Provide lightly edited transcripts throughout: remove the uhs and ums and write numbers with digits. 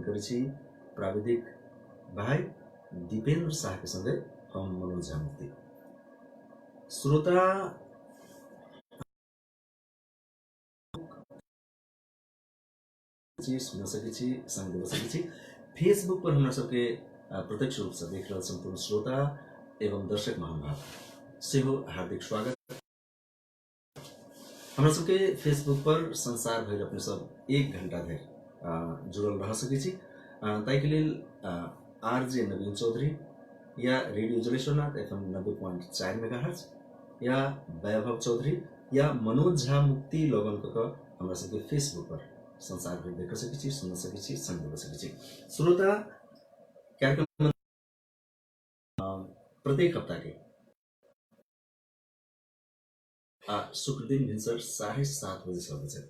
करै छी प्राविधिक भाई दीपेंद्र शाह के संगे हम मनोज झा मुक्ति। श्रोता छी, सुन सकै छी, संग देबऽ सकै छी। फेसबुक पर हमरा सबके प्रत्यक्ष रूप से देख रहल संपूर्ण श्रोता एवं दर्शक महानुभाव सेहो हार्दिक स्वागत। हमरा सबके फेसबुक पर संसार भरि अपने सब 1 घंटा धरि जुड़ल रह सकै छी। ताहिके लेल आर जे नवीन चौधरी या radio Jaleshwarnath F M 90.4 megahertz या वैभव चौधरी या मनोज झा मुक्ति लगन कऽ कऽ हमरा सबके फेसबुक पर संसार भरि देख सकै छी, सुन सकै छी, संग देबऽ सकै छी। श्रोता कार्यक्रम प्रत्येक हप्ता के आ शुक्र दिन भिनसर 7:30 बजे से अबै छै,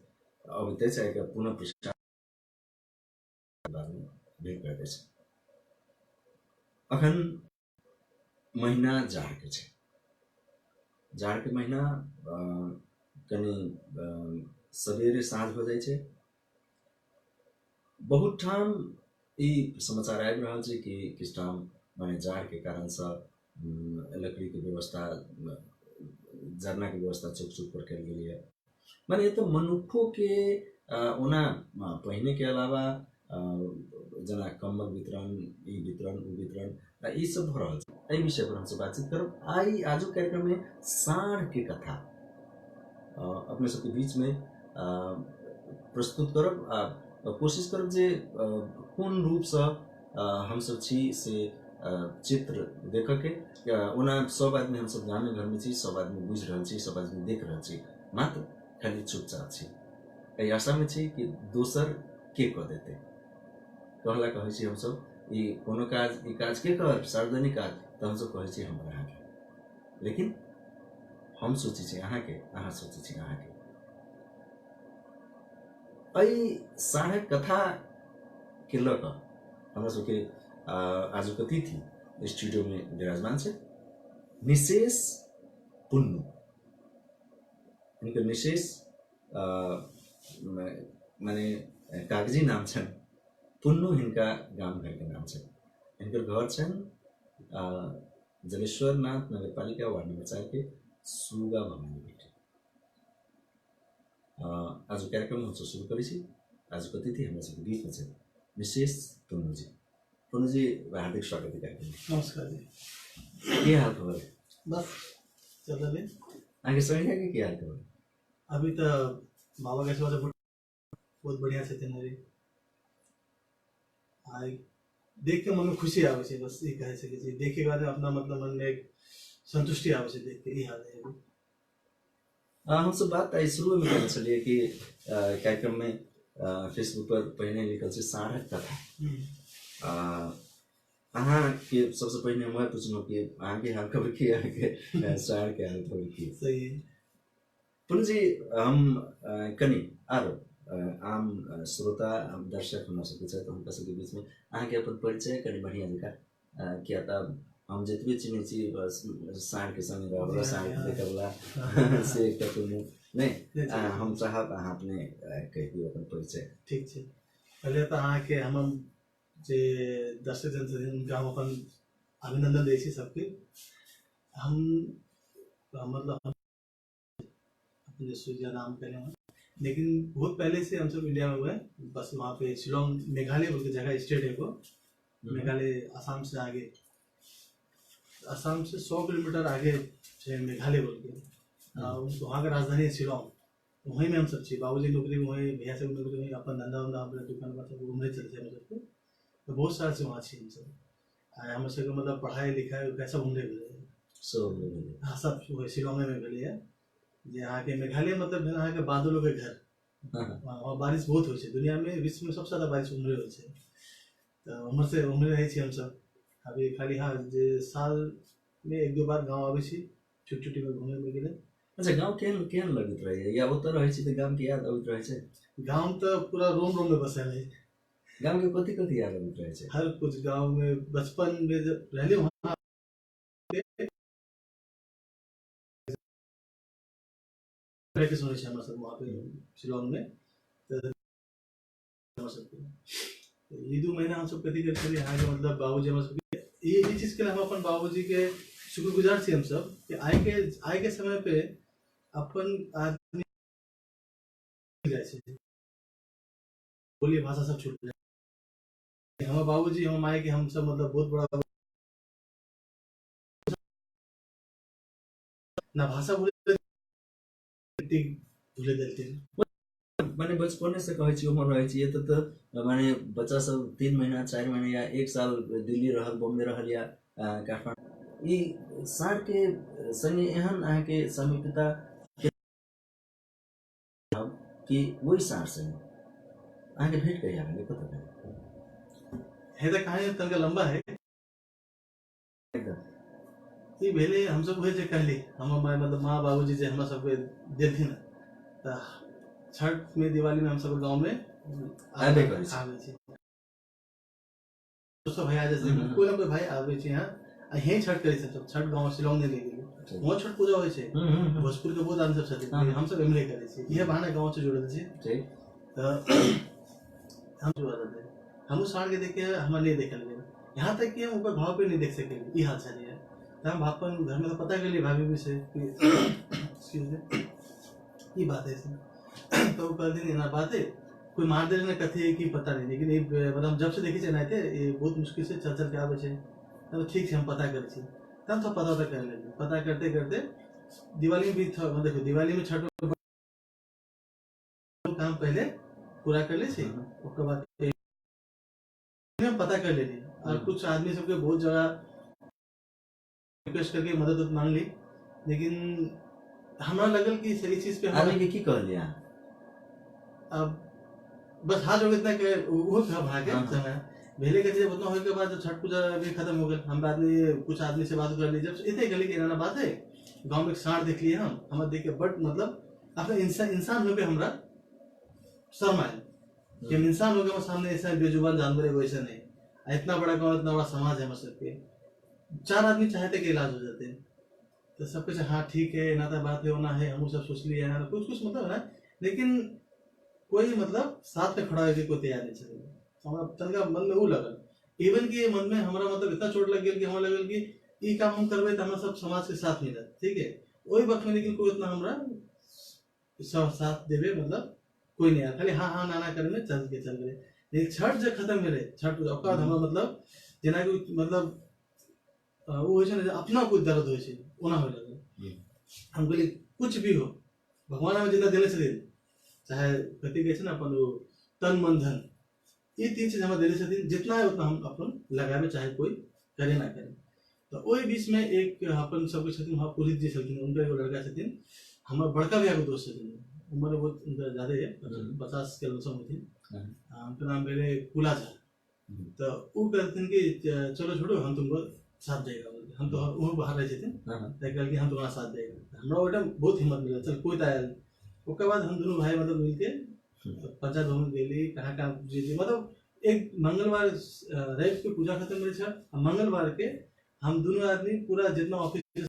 अबैत अछि। एकर पुनः प्रसारण बादमे भेल करैत अछि। अखन महीना जाड़के छै, जाड़के महीना कनि सवेरे साँझ भऽ जाइ छै। बहुत ठाम ई समाचार आबि रहल छै कि किछु ठाम माने जाड़के कारणसँ लकड़ीके व्यवस्था, जरनाके व्यवस्था चौक चौक पर कयल गेलैए। माने एतऽ मनुक्खोके ओना पहिनेके अलावा जेना कम्बल वितरण, ई वितरण, ओ वितरण, ई सब भऽ रहल छै। एहि विषय पर हमसब बातचीत करब आइ आजुक कार्यक्रममे। साँढ़के कथा अपने सबके बीचमे प्रस्तुत करब आ कोशिश करब जे कोन रूपसँ हमसब छी से चित्र देखऽके। ओना सब आदमी हमसब गामे घरमे छी, सब आदमी बुझि रहल छी, सब आदमी देख रहल छी, मात्र खाली चुपचाप छी। एहि आशामे छी कि दोसर के कऽ देतै। कहला कहै छी हमसब ई कोनो काज, ई काज के कर, सार्वजनिक काज, तऽ हमसब कहै छी हमर अहाँके, लेकिन हम सोचै छी अहाँके, अहाँ सोचै छी अहाँके। एहि साँढ़क कथाके लऽ कऽ हमरा सबके आजुक अतिथि स्टूडियोमे विराजमान छै निशेष पुन्नू। हिनकर निशेष माने कागजी नाम छनि, पुन्नू हिनका गाम घरके नाम छनि। हिनकर घर छनि जलेश्वरनाथ नगरपालिका वार्ड नंबर 4 के सुगा भवानी भेटी। आज कार्यक्रम हमसब शुरू करै छी। आजुक अतिथि हमरा सबके बीचमे छथि विशेष पुन्नूजी। पुन्नूजी, हार्दिक स्वागत है कार्यक्रम में। नमस्कार जी। की हाल खबर है? बस चल रहा है। अहाँके सैनिया के की हाल खबर? अभी तो बाबा के आशीर्वाद से बहुत बढ़िया से चल आई। देख के मन में खुशी आवे छै, बस ई कहे सकै छी। देखे के बाद अपना मतलब मन में एक संतुष्टि आवे छै देख के, ई हाल है अभी। हमसब बात आइ शुरूमे केने छलियै कि कार्यक्रममे फेसबुक पर पहिने लिखल छै साँढ़क कथा। अहाँके सबसँ पहिने हम वएह पुछलहुँ कि अहाँके हाल खबर की, अहाँके साँढ़के हाल खबर की। सही। पुनः जी हम कनि आरो आम श्रोता दर्शक हमरा सबके छथि, हुनका सबके बीचमे अहाँके अपन परिचय कनि बढ़िआँ जकाँ, किया तऽ हम जतबे चिन्है छी बस साँढ़के संगे रहऽवला, साँढ़के देखऽवला से एकटा कोनो नहि। हम चाहब अहाँ अपने कहि दियौ अपन परिचय। ठीक छै। पहिले तऽ अहाँके हम जे दर्शक जन छथिन हुनका हम अपन अभिनंदन दै छी सबके। हम मतलब अपने सूर्या नाम पहले हैं, लेकिन बहुत पहले से हम सब इंडिया में हुए। बस वहाँ पे शिलोंग मेघालय बोल के जगह स्टेट है वो, मेघालय आसाम से आगे, आसाम से 100 किलोमीटर आगे है मेघालय बोल के। वहाँ का राजधानी है शिलोंग, वहीं में हम सब छी। बाबूजी नौकरी वहीं, भैया सब नौकरी वहीं, अपन धंधा उंधा अपने दुकान पर सब उम्हरे चलते हम सबके। तो बहुत साल से वहाँ छी हम सब। आ हमर सबके मतलब पढ़ाई लिखाई उखाई सब उम्हरे भेलै। सब उम्हरे भेलै? हाँ, सब वही शिलोंगे में भेलै है। जे अहाँके मेघालय मतलब भेल अहाँके बादलों के घर। वहाँ बारिश बहुत होइ छै, दुनिया में विश्व में सबसे ज्यादा बारिश उम्हरे होइ छै। तऽ उम्हर से उम्हरे रहै छी हमसब अभी। खाली हाँ जे साल में एक दो बार गाँव आबै छी छुट्टी उट्टी में घूमे में गेलै। अच्छा, गाँव केहन केहन लगैत रहैए या ओतऽ रहै छी तऽ गामके याद अबैत रहै छै? गाँव तऽ पूरा रोम रोम में बसल है। गामके कथी कथी याद अबैत रहै छै? हर कुछ गाँव में, बचपन में जब रहले वहाँ रह के सुनै छै हमरा सब वहाँ पे शिलोंग में, तऽ हमर सबके ई 2 महीना हमसब कथी करै छलियै अहाँके, मतलब बाबूजी हमरा सबके ई चीजके लिए हम अपन बाबूजीके शुक्रगुजार छी हमसब कि आइके समय पे अपन आदमी जाइ छै, बोली भाषा सब छूट जाइ। हमर बाबूजी, हमर मायके हमसब मतलब बहुत बड़ा ना भाषा भूले भूले देलथिन। माने बचपने से कहै छी, उमर रहै छी एतऽ तऽ माने बच्चा सब 3 महीना, 4 महीना या एक साल दिल्ली रहल, बॉम्बे रहल या काठमाडौँ। ई साँढ़के सङ्गे एहन अहाँके समीपता कि ओहि साँढ़ सङ्गे अहाँके भेंट कहिया भेलै, कतऽ भेलै? है तऽ कहानी तनिका लंबा है। एकदम। ई भेलै, हमसब उहे जे कहली, हमर माय मतलब माँ बाबूजी जे हमरा सबके देलथिन, तऽ छठ में, दिवाली में हमसब गाँव में आबे करै छै। आबै छै। सब भाई आ जाइ छै। हम्म। कोई ना कोई भाई आबै छै यहाँ आ यहीं छठ करै छै सब। छठ गाँव शिलोंग नहि ले गेली, वहाँ छठ पूजा होइ छै। हम्म, हम्म, हम्म। भोजपुर के बहुत आदमी सब छथिन। हाँ। लेकिन हमसब एम्हरे करै छी, इहे बहाने गाँव से जुड़ल छी। तऽ हम जुड़ल रहै, हमहूँ साँढ़ के देख के हमरा नहि देखल गेल, यहाँ तक कि हम ओकर भाव पे नहीं देख सकेली, ई हाल छलियै। तऽ हम अपन घरमे तऽ पता केलियै भाभी भी से कि excuse me, ई बात है से, तऽ ओ कहलथिन एना बात है, कोई मार दे ने कथी है कि पता नहीं, लेकिन ई मतलब हम जब से देखै छियै एनाहिते ई बहुत मुश्किल से चल चल के आबै छै। तब ठीक छै, हम पता करै छी। तब सब पता उता कर लेली। पता करते करते दिवाली में भी मतलब देखो, दिवाली में छठ में काम पहले पूरा कर लै छी, ओकर बाद हम पता कर लेली और कुछ आदमी सबके बहुत जगह रिक्वेस्ट करके मदद उद मांग ली, लेकिन हमरा लगल कि सही चीज पे हमरा आदमी के की कहलियै अहाँ? अब बस हाथ जोड़ के इतना के वो था भागे। समय भेले के जब उतना होए के बाद जब छठ पूजा भी खत्म हो गई, हम बाद में कुछ आदमी से बात कर ली। जब इतने गली के एना बात है, गांव में एक साँढ़ देख लिए हम, हमरा देख के बड मतलब अपना इंसान इंसान हो के हमरा शर्म आयल कि हम इंसान हो के हमारे सामने ऐसा बेजुबान जानवर है, वैसा नहीं। आ इतना बड़ा गांव, इतना बड़ा समाज है, हम सबके चार आदमी चाहते कि इलाज हो जाते हैं, तो सब कुछ हाँ ठीक है, ना तो बात है होना है, हम सब सोच लिए ना कुछ कुछ मतलब है, लेकिन कोई मतलब साथ में खड़ा होके कोई तैयार नहीं छलै। हमरा तनिका मन में उ लगल, इवन कि मन में हमरा मतलब इतना चोट लग गेल कि हमरा लगल कि ई काम हम करबै तऽ हमरा सब समाज के साथ मिलत, ठीक है ओहि वक्त में, लेकिन कोई उतना हमरा सब साथ देवे मतलब कोई नहीं आयल, खाली हाँ हाँ ना ना करे में चल के चल गेलै। लेकिन छठ जब खत्म भेलै, छठ पूजा, ओकर बाद हमरा मतलब जेनाकि मतलब ओ होइ छै ने जे अपना कोई दर्द होइ छै, ओना होइ लगल। हम कहलियै कुछ भी हो, भगवान हमें जितना देने छथिन, चाहे कथी कहै छै ने, अपन ओ तन मन धन, ई तीन चीज हमरा देने छथिन, जितना है उतना हम अपन लगाबे, चाहे कोई करे ना करे। तऽ ओहि बीच में एक अपन सबके छथिन वहाँ पुरोहित जी छलखिन, हुनकर एगो लड़का छथिन, हमर बड़का भैया के दोस्त छथिन, उम्र बहुत हुनकर ज्यादे है, 50 के लमसम होथिन। हुनकर नाम भेलै कुला झा। तऽ ओ कहलथिन कि चलो छोड़ो, हम तुमको साथ देगा बोलके, हम तो वो बाहर रहै छथिन। तऽ कहलखिन हम तुम्हारा साथ देगा। हमरा ओहि टाइम बहुत हिम्मत मिलल, चल कोई तऽ आयल। ओकर बाद हम दुनू भाई मतलब मिलके पंचायत भवन गेली, कहाँ कहाँ जे जे मतलब एक मंगलवार रवि के पूजा खत्म भेल छै आ मंगलवार के हम दुनू आदमी पूरा जितना ऑफिस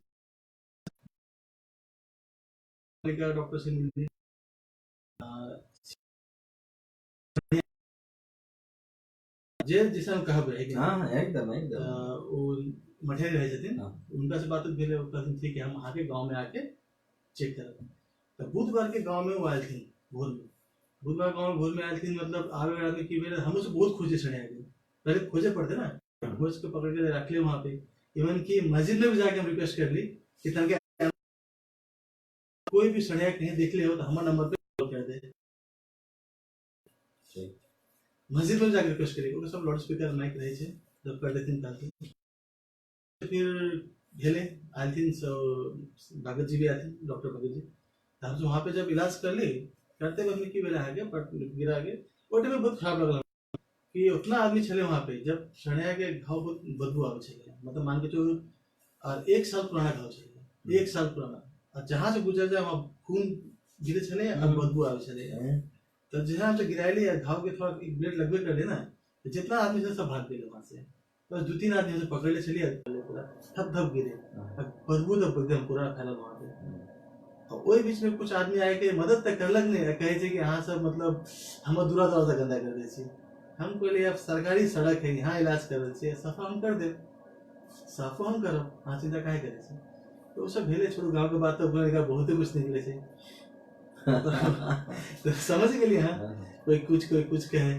डॉक्टर से मिलली, जे जैसे हम कहबै है कि हाँ हाँ एकदम एकदम। तऽ ओ मठेर रहै छथिन। हुनका से बात भेलै, ओ कहलथिन ठीक है, हम अहाँके गाँव में आके चेक करब। तऽ बुधवार के गाँव में ओ आयल भोर में, बुधवार गाँव में भोर में आयल। मतलब आबे वाला आदमी की भेलै, हमरो से बहुत खोजे छड़े आगे, पहले खोजे पड़ते ना, खोज के पकड़ के रख ले वहाँ पे। इवन की मस्जिद में भी जाके हम रिक्वेस्ट कर ली कि तनके कोई भी सड़िया कहीं देख ले हो तो हमारे नंबर पे कॉल कर दे। मस्जिद में जाके रिक्वेस्ट करी, ओकर सब लाउड स्पीकर माइक रहै छै, जब कर देथिन कहथिन। फिर भेलै, आयलथिन सो भगत जी भी आथिन, डॉक्टर भगत जी। तऽ हमसब वहाँ पे जब इलाज कर ली, करते वक्त में की भेलै अहाँके पट गिरा के ओहि टाइम में बहुत खराब लगल कि उतना आदमी छलै वहाँ पे, जब सड़िया के घाव बहुत बदबू आबै छलै, मतलब मान के चलू और एक साल पुराना घाव छलै, एक साल पुराना, आ जहाँ से गुजर जाए वहाँ खून गिरे छलै और बदबू आबै छलै। तऽ जहाँ हमसब गिरायली आ घाव के थोड़ा एक ब्लेड लगबे करले ना, तऽ जितना आदमी छलै सब भाग गेलै वहाँ से, बस दू तीन आदमी हमसब पकड़ले छलियै, पूरा थप थप गिरे आ बदबू तऽ एकदम पूरा फैलल वहाँ पे। आ ओहि बीच में कुछ आदमी आके मदद तऽ करलक नहि, आ कहै छै कि अहाँ सब मतलब हमर दूरा दरवाजा गंदा कर दै छी। हम कहलियै आब सरकारी सड़क है, यहाँ इलाज कर रहल छियै, सफा हम कर देब, साफो हम करब, अहाँ चिंता काहे करै छी। तऽ ओ सब भेलै, छोड़ू गाँव के बात, तऽ ओकरा बहुते कुछ निकलै छै। तऽ समझ गेलियै अहाँ, कोइ कुछ कहै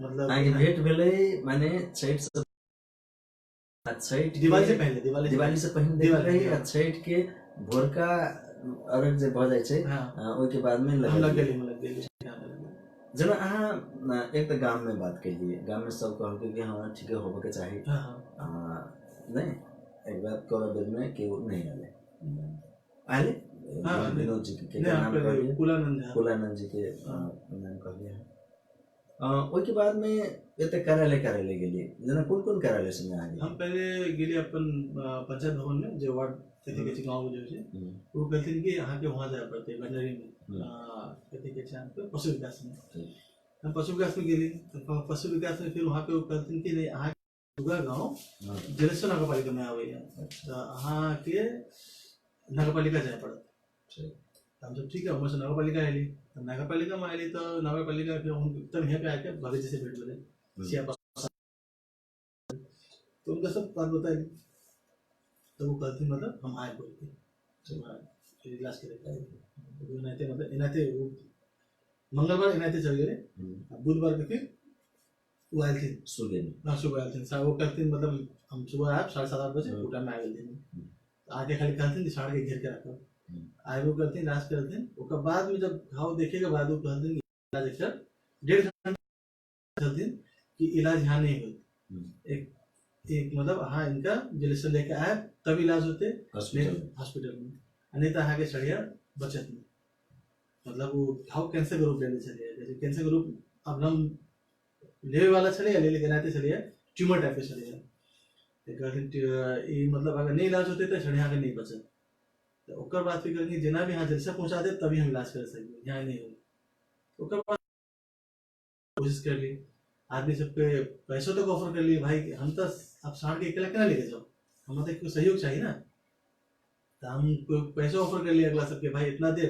मतलब। अहाँके भेंट भेलै माने छठि से छठि दिवाली से पहिले, दिवाली दिवाली से पहिने दिवाली, रही आ छठि के भोरका अर्घ जे भऽ जाइ छै ओहिके बाद में हम लग गेली, हम लग गेली। जेना अहाँ एक तऽ गाम में बात केलियै, गाम में सब कहलकै कि हाँ ठीक है, होबे के चाही। नहीं एक बार करऽ बेर में केओ नहीं आले, आले विनोद जी के नाम कहलियै, कुलानंद, कुलानंद जी के नाम कहलियै। ओहिके बाद में एते कार्यालय कार्यालय गेलियै, जेना कोन कोन कार्यालय सब में अहाँ गेलियै? हम पहिले गेलियै अपन पंचायत भवन में, जे वार्ड कथी कहै छै गाँव के जे छै, ओ कहलथिन कि अहाँके वहाँ जाय पड़तै वेटनरी में, कथी कहै छै अहाँके पशु विकास में। हम पशु विकास में गेली तऽ पशु विकास में फिर वहाँ पे ओ कहलथिन कि नहीं अहाँ सुगा गाँव जलेश्वर नगरपालिका में आबैया, तऽ अहाँके नगरपालिका जाय पड़त। हम सब ठीक है, हम से नगरपालिका अयली, तऽ नगरपालिका में अयली तऽ नगरपालिका फिर हम तब यहाँ पे आके भगत जी से भेंट भेलै, तो उनका सब बात बताई, तो वो कहलथिन मतलब हम आए बोल के इलाज करे एनाहिते, मतलब एनाहिते वो मंगलवार एनाहिते चल गेलै। बुधवार के फिर वो आयल सुबह, हाँ सुबह आयल वो कहलथिन मतलब हम सुबह आयब 7:30 बजे, वो टाइम में आ गेलथिन, आके खाली कहलथिन साढ़ के घेर के रखब, आबो करथिन इलाज करथिन। ओकर बाद में जब घाव देखे के बाद वो कहलथिन इलाज एकर 1.5 घंटा कहलथिन कि इलाज यहाँ नहीं होत, एक एक मतलब अहाँ इनका जलेसर लेके आए तब इलाज होते हॉस्पिटल में, नहीं तो अहाँ के सड़िया बचत नहीं। मतलब वो घाव कैंसर के रूप लेने छलियै, जैसे कैंसर के रूप अब हम लेवे वाला छलियै, ले लेके एनाहिते छलियै, ट्यूमर टाइप के छलियै। तऽ कहलथिन ई मतलब अगर नहीं इलाज होते तऽ सड़िया के नहीं बचत। तऽ ओकर बाद फिर कहलखिन जेना भी अहाँ जलसा पहुँचा देब तभी हम इलाज कर सकबै, यहाँ नहीं हो। ओकर बाद कोशिश कर ली, आदमी सबके पैसों तक ऑफर कर लिए, भाई हम तो अब साढ़ के अकेला केना लेके जाओ, हमरा तो सहयोग चाहिए ना, तो हम पैसो ऑफर कर लिए अगला सबके, भाई इतना दे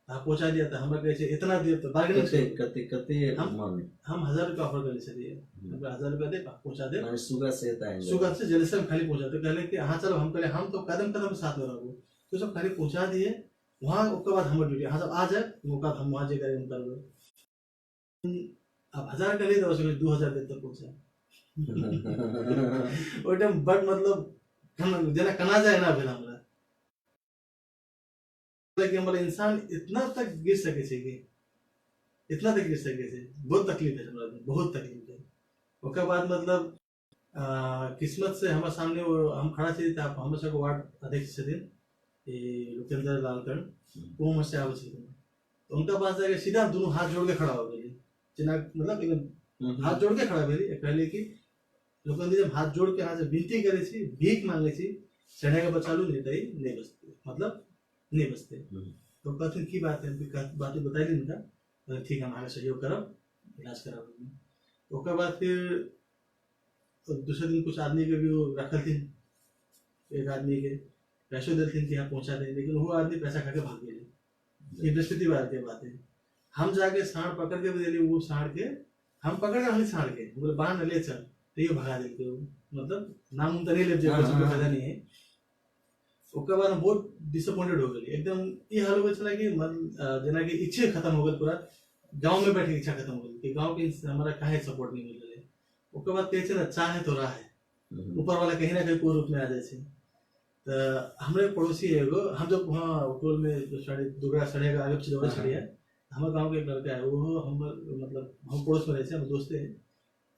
आप पहुँचा दिया, तो हमरा कहै छै इतना दे तो बार्गेनिंग कते कते कते हम 1000 रुपया ऑफर कर छलियै, हमरा 1000 रुपया दे पहुँचा दे, माने सुगा से त सुगा से जल्दी से खाली पहुँचा दे। कहले कि हाँ चलो, हम कहले हम तो कदम कदम साथ में रहबो, तो सब खाली पहुँचा दिए वहाँ। ओकर बाद हमर ड्यूटी, अहाँ सब आ जाए, ओकर बाद हम वहाँ जे करें हम करबै। अब 1000 कहलियै तऽ 2000 दे तक पहुँचा। ओहि टाइम बड मतलब जेना कना जाए एना भेल हमरा कि हमर इंसान इतना तक गिर सकै छै, कि इतना तक गिर सकै छै। बहुत तकलीफ भेल हमरा, बहुत तकलीफ भेल। ओकर बाद मतलब किस्मत से हमर सामने वो हम खड़ा छी तऽ हमर सबके वार्ड अध्यक्ष छथिन लोकेन्द्र लाल कर्ण, वो हमर से आबै छथिन, तो उनका पास जाके सीधा दोनों हाथ जोड़ के खड़ा हो गेली, जेना मतलब एकदम हाथ जोड़ के खड़ा भेली। कहली कि लोकेन्द्र जी हम हाथ जोड़ के अहाँ से विनती करै छी, भीख मांगे छी, चढ़े के बचा लू, नहीं तो नहीं बचते, मतलब नहीं बचते। तो कहथिन की बात है, बात बतैली उनका, ठीक है हम अहाँके सहयोग करब, इलाज कराबू। ओकर बाद फिर दूसरे दिन कुछ आदमी के भी वो रखलथिन, एक आदमी के पैसो देलथिन कि यहाँ पहुँचा दे, लेकिन वो आदमी पैसा खा के भाग गेलै। ये बृहस्पतिवार के बात है। हम जाके साँड़ पकड़ के भी देली, वो साँड़ के हम पकड़ के रहली साँड़ के, बोले बांध ले चल, तो ये भगा देलकै वो, मतलब नाम उम तऽ नहीं लेब जे फायदा नहीं है। ओकर बाद हम बहुत डिसअपॉइंटेड हो गेली एकदम। ई हाल हो गेल छलै कि मन जेनाकि इच्छे खत्म हो गेल, पूरा गाँव में बैठे इच्छा खत्म हो गेल कि गाँव के हमारा काहे सपोर्ट नहीं मिल रहा। ओकर बाद कहै छै ने चाहे तो राह है, ऊपर वाला कहीं ना कहीं कोई रूप में आ जाइ छै। तऽ हमरे पड़ोसी एगो, हम जब वहाँ टोल में जो साढ़े दुगरा साढ़े आगे पीछे दौड़े छलियै, हमर गाँव के एक लड़का है, वो हमर मतलब हम पड़ोस में रहै छै, हमर दोस्ते है,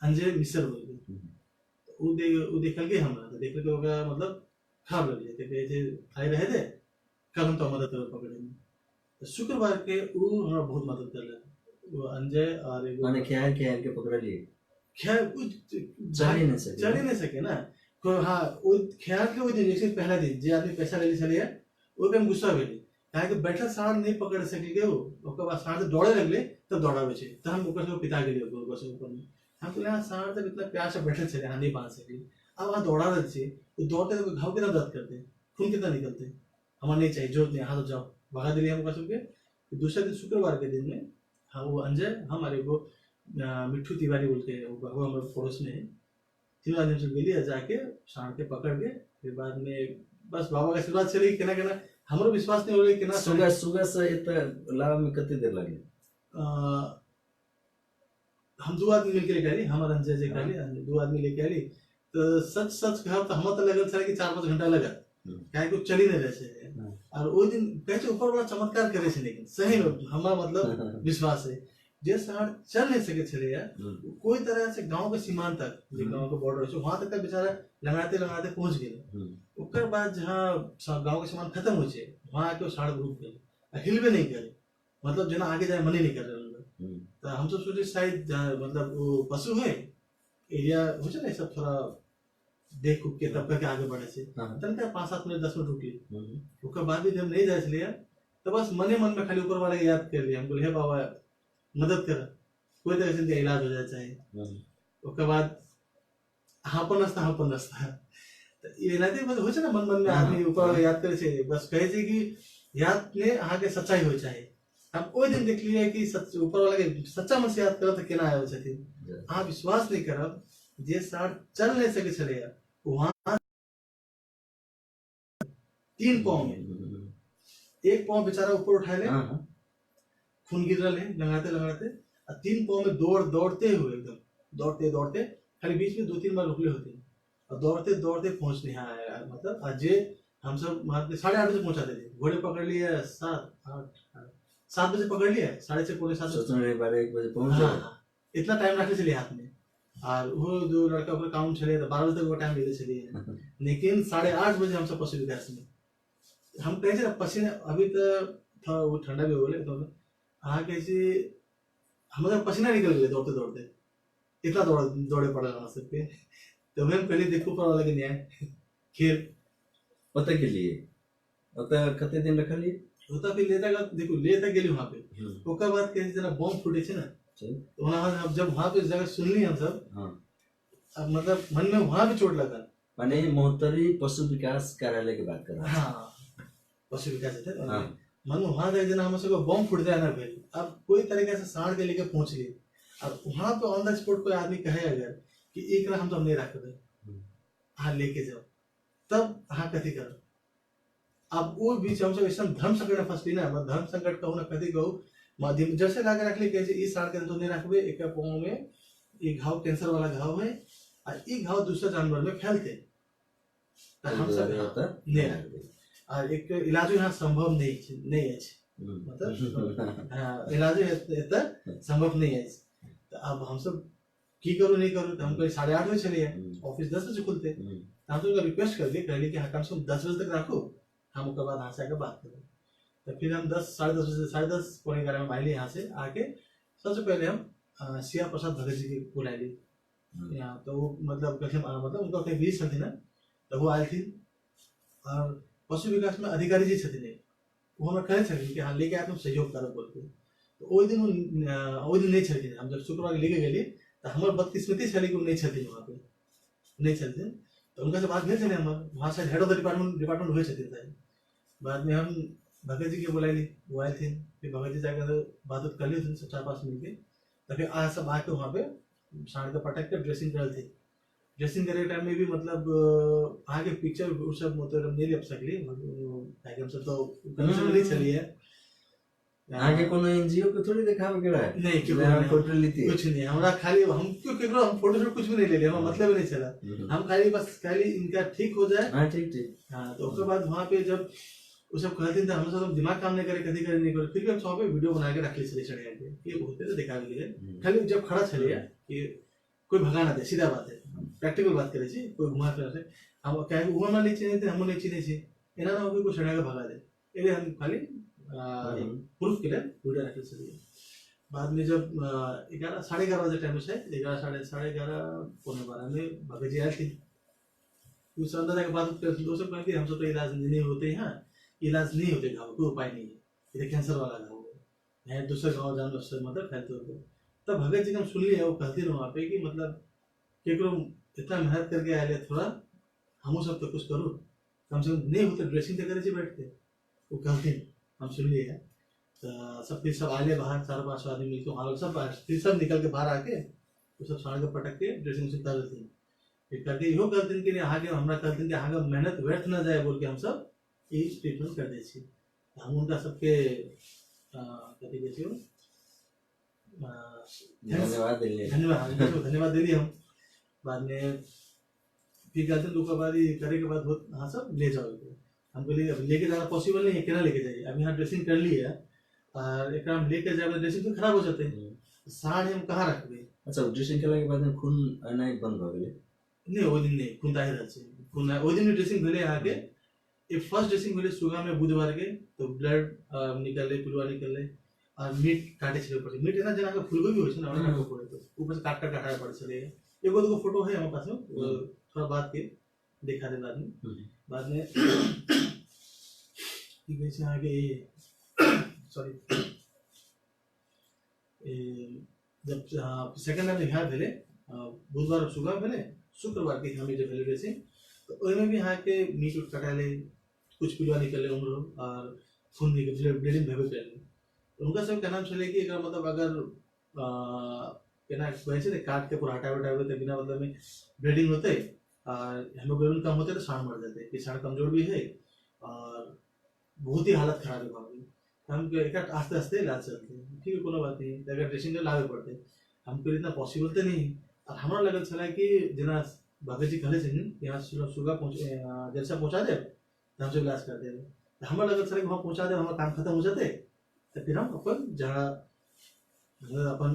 अंजय मिश्र बोल के, ओ देखलकै हमरा, तऽ देखलकै ओकरा मतलब खराब लगलै, तऽ कहै छै आइ रहै दे, कल हम तो मदद करब पकड़ैमे। तऽ शुक्रवार के ओ हमरा बहुत मदद करलक, वो अंजय और एगो माने खेहार खेहार के पकड़लियै, खेहार उ चलि नहीं सके, चलि नहीं सके ना। हाँ ओ खेहार के ओहि दिन एक पहला दिन जे आदमी पैसा लेले छलैया ओहि पे हम गुस्सा भेली, काहे कि बैठल साँढ़ नहीं पकड़ सकलियै ओ। ओकर बाद साँढ़ जब दौड़े लगलै तब दौड़ाबै छै, तब हम ओकर सबके पिता गेलियै ओकर सबके ऊपर में। हम कहलियै अहाँ साँढ़ जब इतना प्यार से बैठल छलै अहाँ नहीं बांध सकली, अब अहाँ दौड़ा रहल छी, ओ दौड़ते तऽ घाव केना दर्द करतै, खून केतना निकलतै, हमरा नहीं चाहिए, जरूरत नहीं, अहाँ सब जाओ। भगा दिलियै हम ओकरा सबके। दोसर दिन शुक्रवार के दिन में हाँ वो अंजय हम और एगो मिट्ठू तिवारी बोल के वो हमारे पड़ोस में है, तीनों आदमी हमसब गेलियै जाके साँढ़ के पकड़ के फिर बाद में बस बाबा के आशीर्वाद छलै केना केना हमरो विश्वास नहीं होलै केना सुगा सुगा से एतऽ लाबऽ में कते देर लागलै? हम दू आदमी मिलके लेके आयली, हम और अंजय जी कहली, दू आदमी लेके आयली। तऽ सच सच कहब तऽ हमरा तऽ लगल छलै कि 4-5 घंटा लगत, काहे कि चली नहीं रहे छै। और ओहि दिन कहै छै ऊपर वाला चमत्कार करै छै, लेकिन सही में हमरा मतलब विश्वास है जे साँढ़ चल नहीं सके छलैया कोई तरह से गांव के सीमान तक, जे गांव के बॉर्डर छै वहां तक बेचारा लंगड़ाते लंगड़ाते पहुंच गेल। ओकर बाद जहाँ गांव के सीमान खत्म होइ छै वहां आके साँढ़ रुक गेल आ हिलबे नहीं करे, मतलब जेना आगे जाए मने नहीं कर रहल। तऽ हमसब सोचे शायद मतलब वो पशु है एरिया होइ छै ने सब थोड़ा देख उख के तब करके आगे बढ़े छै, तनका 5-7 मिनट 10 मिनट रुकली। ओकर बाद भी जब नहीं जाइ छलियै तऽ बस मने मन में खाली ऊपर वाला के याद कर लियै, हम बोले हे बाबा मदद कर, कोई तरह से इलाज हो जाए चाहे। ओकर बाद अहाँ अपन रास्ता हम अपन रास्ता, तऽ ई एनाहिते बस होइ छै ने मन मन में आदमी ऊपर वाला याद करै छै, बस कहै छै कि याद में अहाँके सच्चाई होइ चाही। हम ओहि दिन देखलियै कि सच ऊपर वाला के सच्चा मन से याद करब तऽ केना आबै छथिन। अहाँ विश्वास नहीं करब जे साँढ़ चल नहीं सकै छलैया वहाँ 3 पाँव में एक पाँव बेचारा ऊपर उठा ले, खून गिर रहा है लंगड़ाते लंगड़ाते, और 3 पाँव में दौड़ दौड़ते हुए एकदम दौड़ते दौड़ते खाली बीच में 2-3 बार रुकले होते और दौड़ते दौड़ते पहुंचने यहाँ आया। मतलब आज हम सब वहाँ पे 8:30 बजे पहुंचाते थे, घोड़े पकड़ लिए 7 बजे पकड़ लिए, 6:30 6:45 सोचने रहे 12-1 बजे पहुंच जाए। इतना टाइम रखले चलिए हाथ में। और वो जो लड़का ओकर काम छले तो 12 बजे तक वो टाइम लेले चलिए, लेकिन 8:30 बजे हम सब पशु विकास में हम कहे छे पसीना अभी तो थोड़ा वो ठंडा भी हो गए, तो अहाँ कहे छी हमरा पसीना निकल गए दौड़ते दौड़ते, इतना दौड़े पड़ल हमरा सबके। तो हम पहले देखो ऊपर वाला के न्याय खेल ओतऽ गेलियै, ओतऽ कते दिन रखलियै? ओतऽ फिर लेता देखो लेता गेली वहाँ पे। ओकर बाद कहै छै जेना बम फूटे छै ने, तो वहाँ हम जब वहाँ पे जगह सुनली हम सब, अब मतलब मन में वहाँ भी चोट लगा। माने महोत्तरी पशु विकास कार्यालय के बात कर रहा। हाँ, पशु विकास है। मन में वहाँ तक जेना हम सबके बम फूट जाए ना भेल, अब कोई तरीके से साँढ़ के लेके पहुँच गए। अब वहाँ पे ऑन the spot कोई आदमी कहे अगर कि एक हम तो नहीं रखबे, अहाँ लेके जाओ, तब अहाँ कथी करब? अब वो बीच हम सब ऐसा धर्म संकट में फंसली ना, मतलब धर्म संकट कहू ना कथी कहू, माध्यम जैसे लाके रखली कहे ई साल के तो नहीं रखबे, एक पाँव में एक घाव कैंसर वाला घाव है और एक घाव दूसरा जानवर में फैलते, तो हम सब नहीं रखबे। और एक इलाज यहाँ संभव नहीं नहीं है, मतलब हाँ, इलाज एतऽ संभव नहीं है। तो अब हम सब की करू नहीं करू, तो हम कहीं 8:30 बजे चलिए, ऑफिस 10 बजे खुलते, तो हम तो रिक्वेस्ट कर दिए, कहलिए कि हाँ कम से कम 10 बजे तक रखो, हम उसके बाद यहाँ से आके बात करें। तो फिर हम 10:30 बजे, 10:30 10:45 में आइए यहाँ से आके सबसे पहले हम सिया प्रसाद भगत जी के बुलाइली यहाँ। तो वो मतलब मतलब उनका कहीं बीच छथिन ना, तो वो आयल थी। और पशु विकास में अधिकारी जी छथिन, वो हमरा कहै छलखिन कि हाँ लेके आए तुम सहयोग करब बोल के। तो ओहि दिन ओहि दिन नहीं छलखिन, हम जब शुक्रवार लेके गेली तो हमर बदकिस्मती छलै कि ओ नहीं छथिन वहाँ पे, नहीं छलखिन। तो उनका से बात भेल छलै हमर, वहाँ से हेड ऑफ the department होइ छथिन शायद। बाद में हम भगत जी के बुलाइली, वो आयल थिन। फिर भगत जी जाकर बात उत कर ली सब 4-5 मिलके, तो फिर आ सब आके वहाँ पे साँढ़ के पटक के ड्रेसिंग करल थी। ड्रेसिंग करे टाइम में भी मतलब आगे पिक्चर वो सब मतलब नहीं ले सकली, ताकि हम सब तो कंडीशन नहीं चली है। आगे कोनो एनजीओ के थोड़ी देखावे के रहे? नहीं, क्यों हम नहीं, फोटो लेती कुछ नहीं, हमरा खाली हम क्यों केकरो हम फोटो शूट कुछ भी नहीं ले लिए, हमरा मतलब नहीं चला, हम खाली बस खाली इनका ठीक हो जाए। हाँ, ठीक ठीक। हाँ, तो उसके बाद वहाँ पे जब वो सब कहते थे हम सब दिमाग काम नहीं करे, कभी करे नहीं करे, फिर भी हम वहाँ पे वीडियो बना के रख लिए चले चढ़े आके ये बहुत तो दिखावे के लिए, खाली जब खड़ा चलिए कि कोई भगा ना दे, सीधा बात है, प्रैक्टिकल बात करे छी, कोई घुमा फिरा से हम कहे वो हमरा नहीं चिन्हे थे, हम नहीं चिन्हे छी, एना ना हो कि कोई चढ़ा के भगा दे, इसलिए हम खाली प्रूफ के लिए वीडियो रख चलिए। बाद में जब 11 11:30 बजे टाइम से 11 11:30 11:45 में भगत जी आए थे, उस अंदर जाके बात करते वो सब कहते हम सब तो इलाज नहीं होते हैं, इलाज नहीं होते घाव, कोई उपाय नहीं है, ये कैंसर वाला घाव है, दूसरे गाँव जानवर से मतलब फैलते होते। तब भगत जी का हम सुन लिया, वो कहते रहे वहाँ पे कि मतलब केकरो इतना मेहनत करके आए थोड़ा हमू सब तो कुछ करूँ, कम से कम नहीं होते ड्रेसिंग तो करे बैठ के, वो कहते हम सुन लिए। तऽ सब फिर सब आए बाहर, चार पाँच आदमी मिलके वहाँ लोग सब फिर सब निकल के बाहर आके वो सब साँढ़के पटक के ड्रेसिंग उसिंग कर देथिन। फिर करके इहो कहलथिन कि अहाँके, हमरा कहलथिन कि अहाँके मेहनत व्यर्थ न जाए बोल के हमसब ई ट्रीटमेंट कर दै छी। हम हुनका सबके कथी कहै छै, धन्यवाद देलियै। धन्यवाद, धन्यवाद देलियै हम। बादमे फिर कहलथिन ओकर बाद ई करे के बाद बहुत अहाँ सब ले जाओ। हम कहलिए अब लेके जाना पॉसिबल नहीं है, केना लेके जाइए, अभी यहाँ ड्रेसिंग कर ली है और एकरा हम लेके जाए ड्रेसिंग तो खराब हो जेतै, साँढ़ हम कहाँ रखबै। अच्छा, ड्रेसिंग केला के बाद खून एनाइ बंद भऽ गेलै? नहि, ओहि दिन नहि, खून तऽ आहि रहल छै, खून ओहि दिन ड्रेसिंग भेलै अहाँके। ई फर्स्ट ड्रेसिंग भेलै सुबह में बुधवार के, तो ब्लड निकललै, पिलुआ निकललै और मीट काटे छलै ऊपर से। मीट एना जेना फूलगोभी होइ छै ने, ओना काटऽ पड़ै, ऊपर से काट काट हटाबे पड़ै छलै। एगो दूगो फोटो है हमरा पास में, थोड़ा बाद के देखा दे बाद में। बाद में की कहै छै अहाँके, सॉरी, जब सेकेंड टाइम यहाँ भेलै, बुधवार सुबह भेलै, शुक्रवार के हम जे भेलै ड्रेसिंग, तऽ ओहिमे भी अहाँके मीट उट कटाएलै, कुछ पिलुआ निकललै उम्हरो और खून निकल ब्लीडिंग भेबे कयलै। हुनका सबके कहना छलै कि एकर मतलब अगर केना कहै छै ने, काट के पूरा हटाबे उटाबे तऽ बिना मतलब में ब्लीडिंग होतै और हेमोग्लोबिन कम होतै तऽ साँढ़ मर जेतै, कि साँढ़ कमजोर भी है और बहुत ही हालत खराब है वहाँ पे। हम एक आस्ते आस्ते इलाज चलते, ठीक है कोनो बात नहीं, अगर ड्रेसिंग लाबे पड़तै। हम कहलियै इतना पॉसिबल तऽ नहीं। और हमरा लगल छलै कि जेना भगत जी कहले छथिन यहाँ सुबह पहुँच जलसा पहुँचा देब तऽ हमसब इलाज कर देब, तऽ हमरा लगल छलै कि वहाँ पहुँचा देब, हमर काम खत्म हो जेतै तऽ फिर हम अपन जहाँ अपन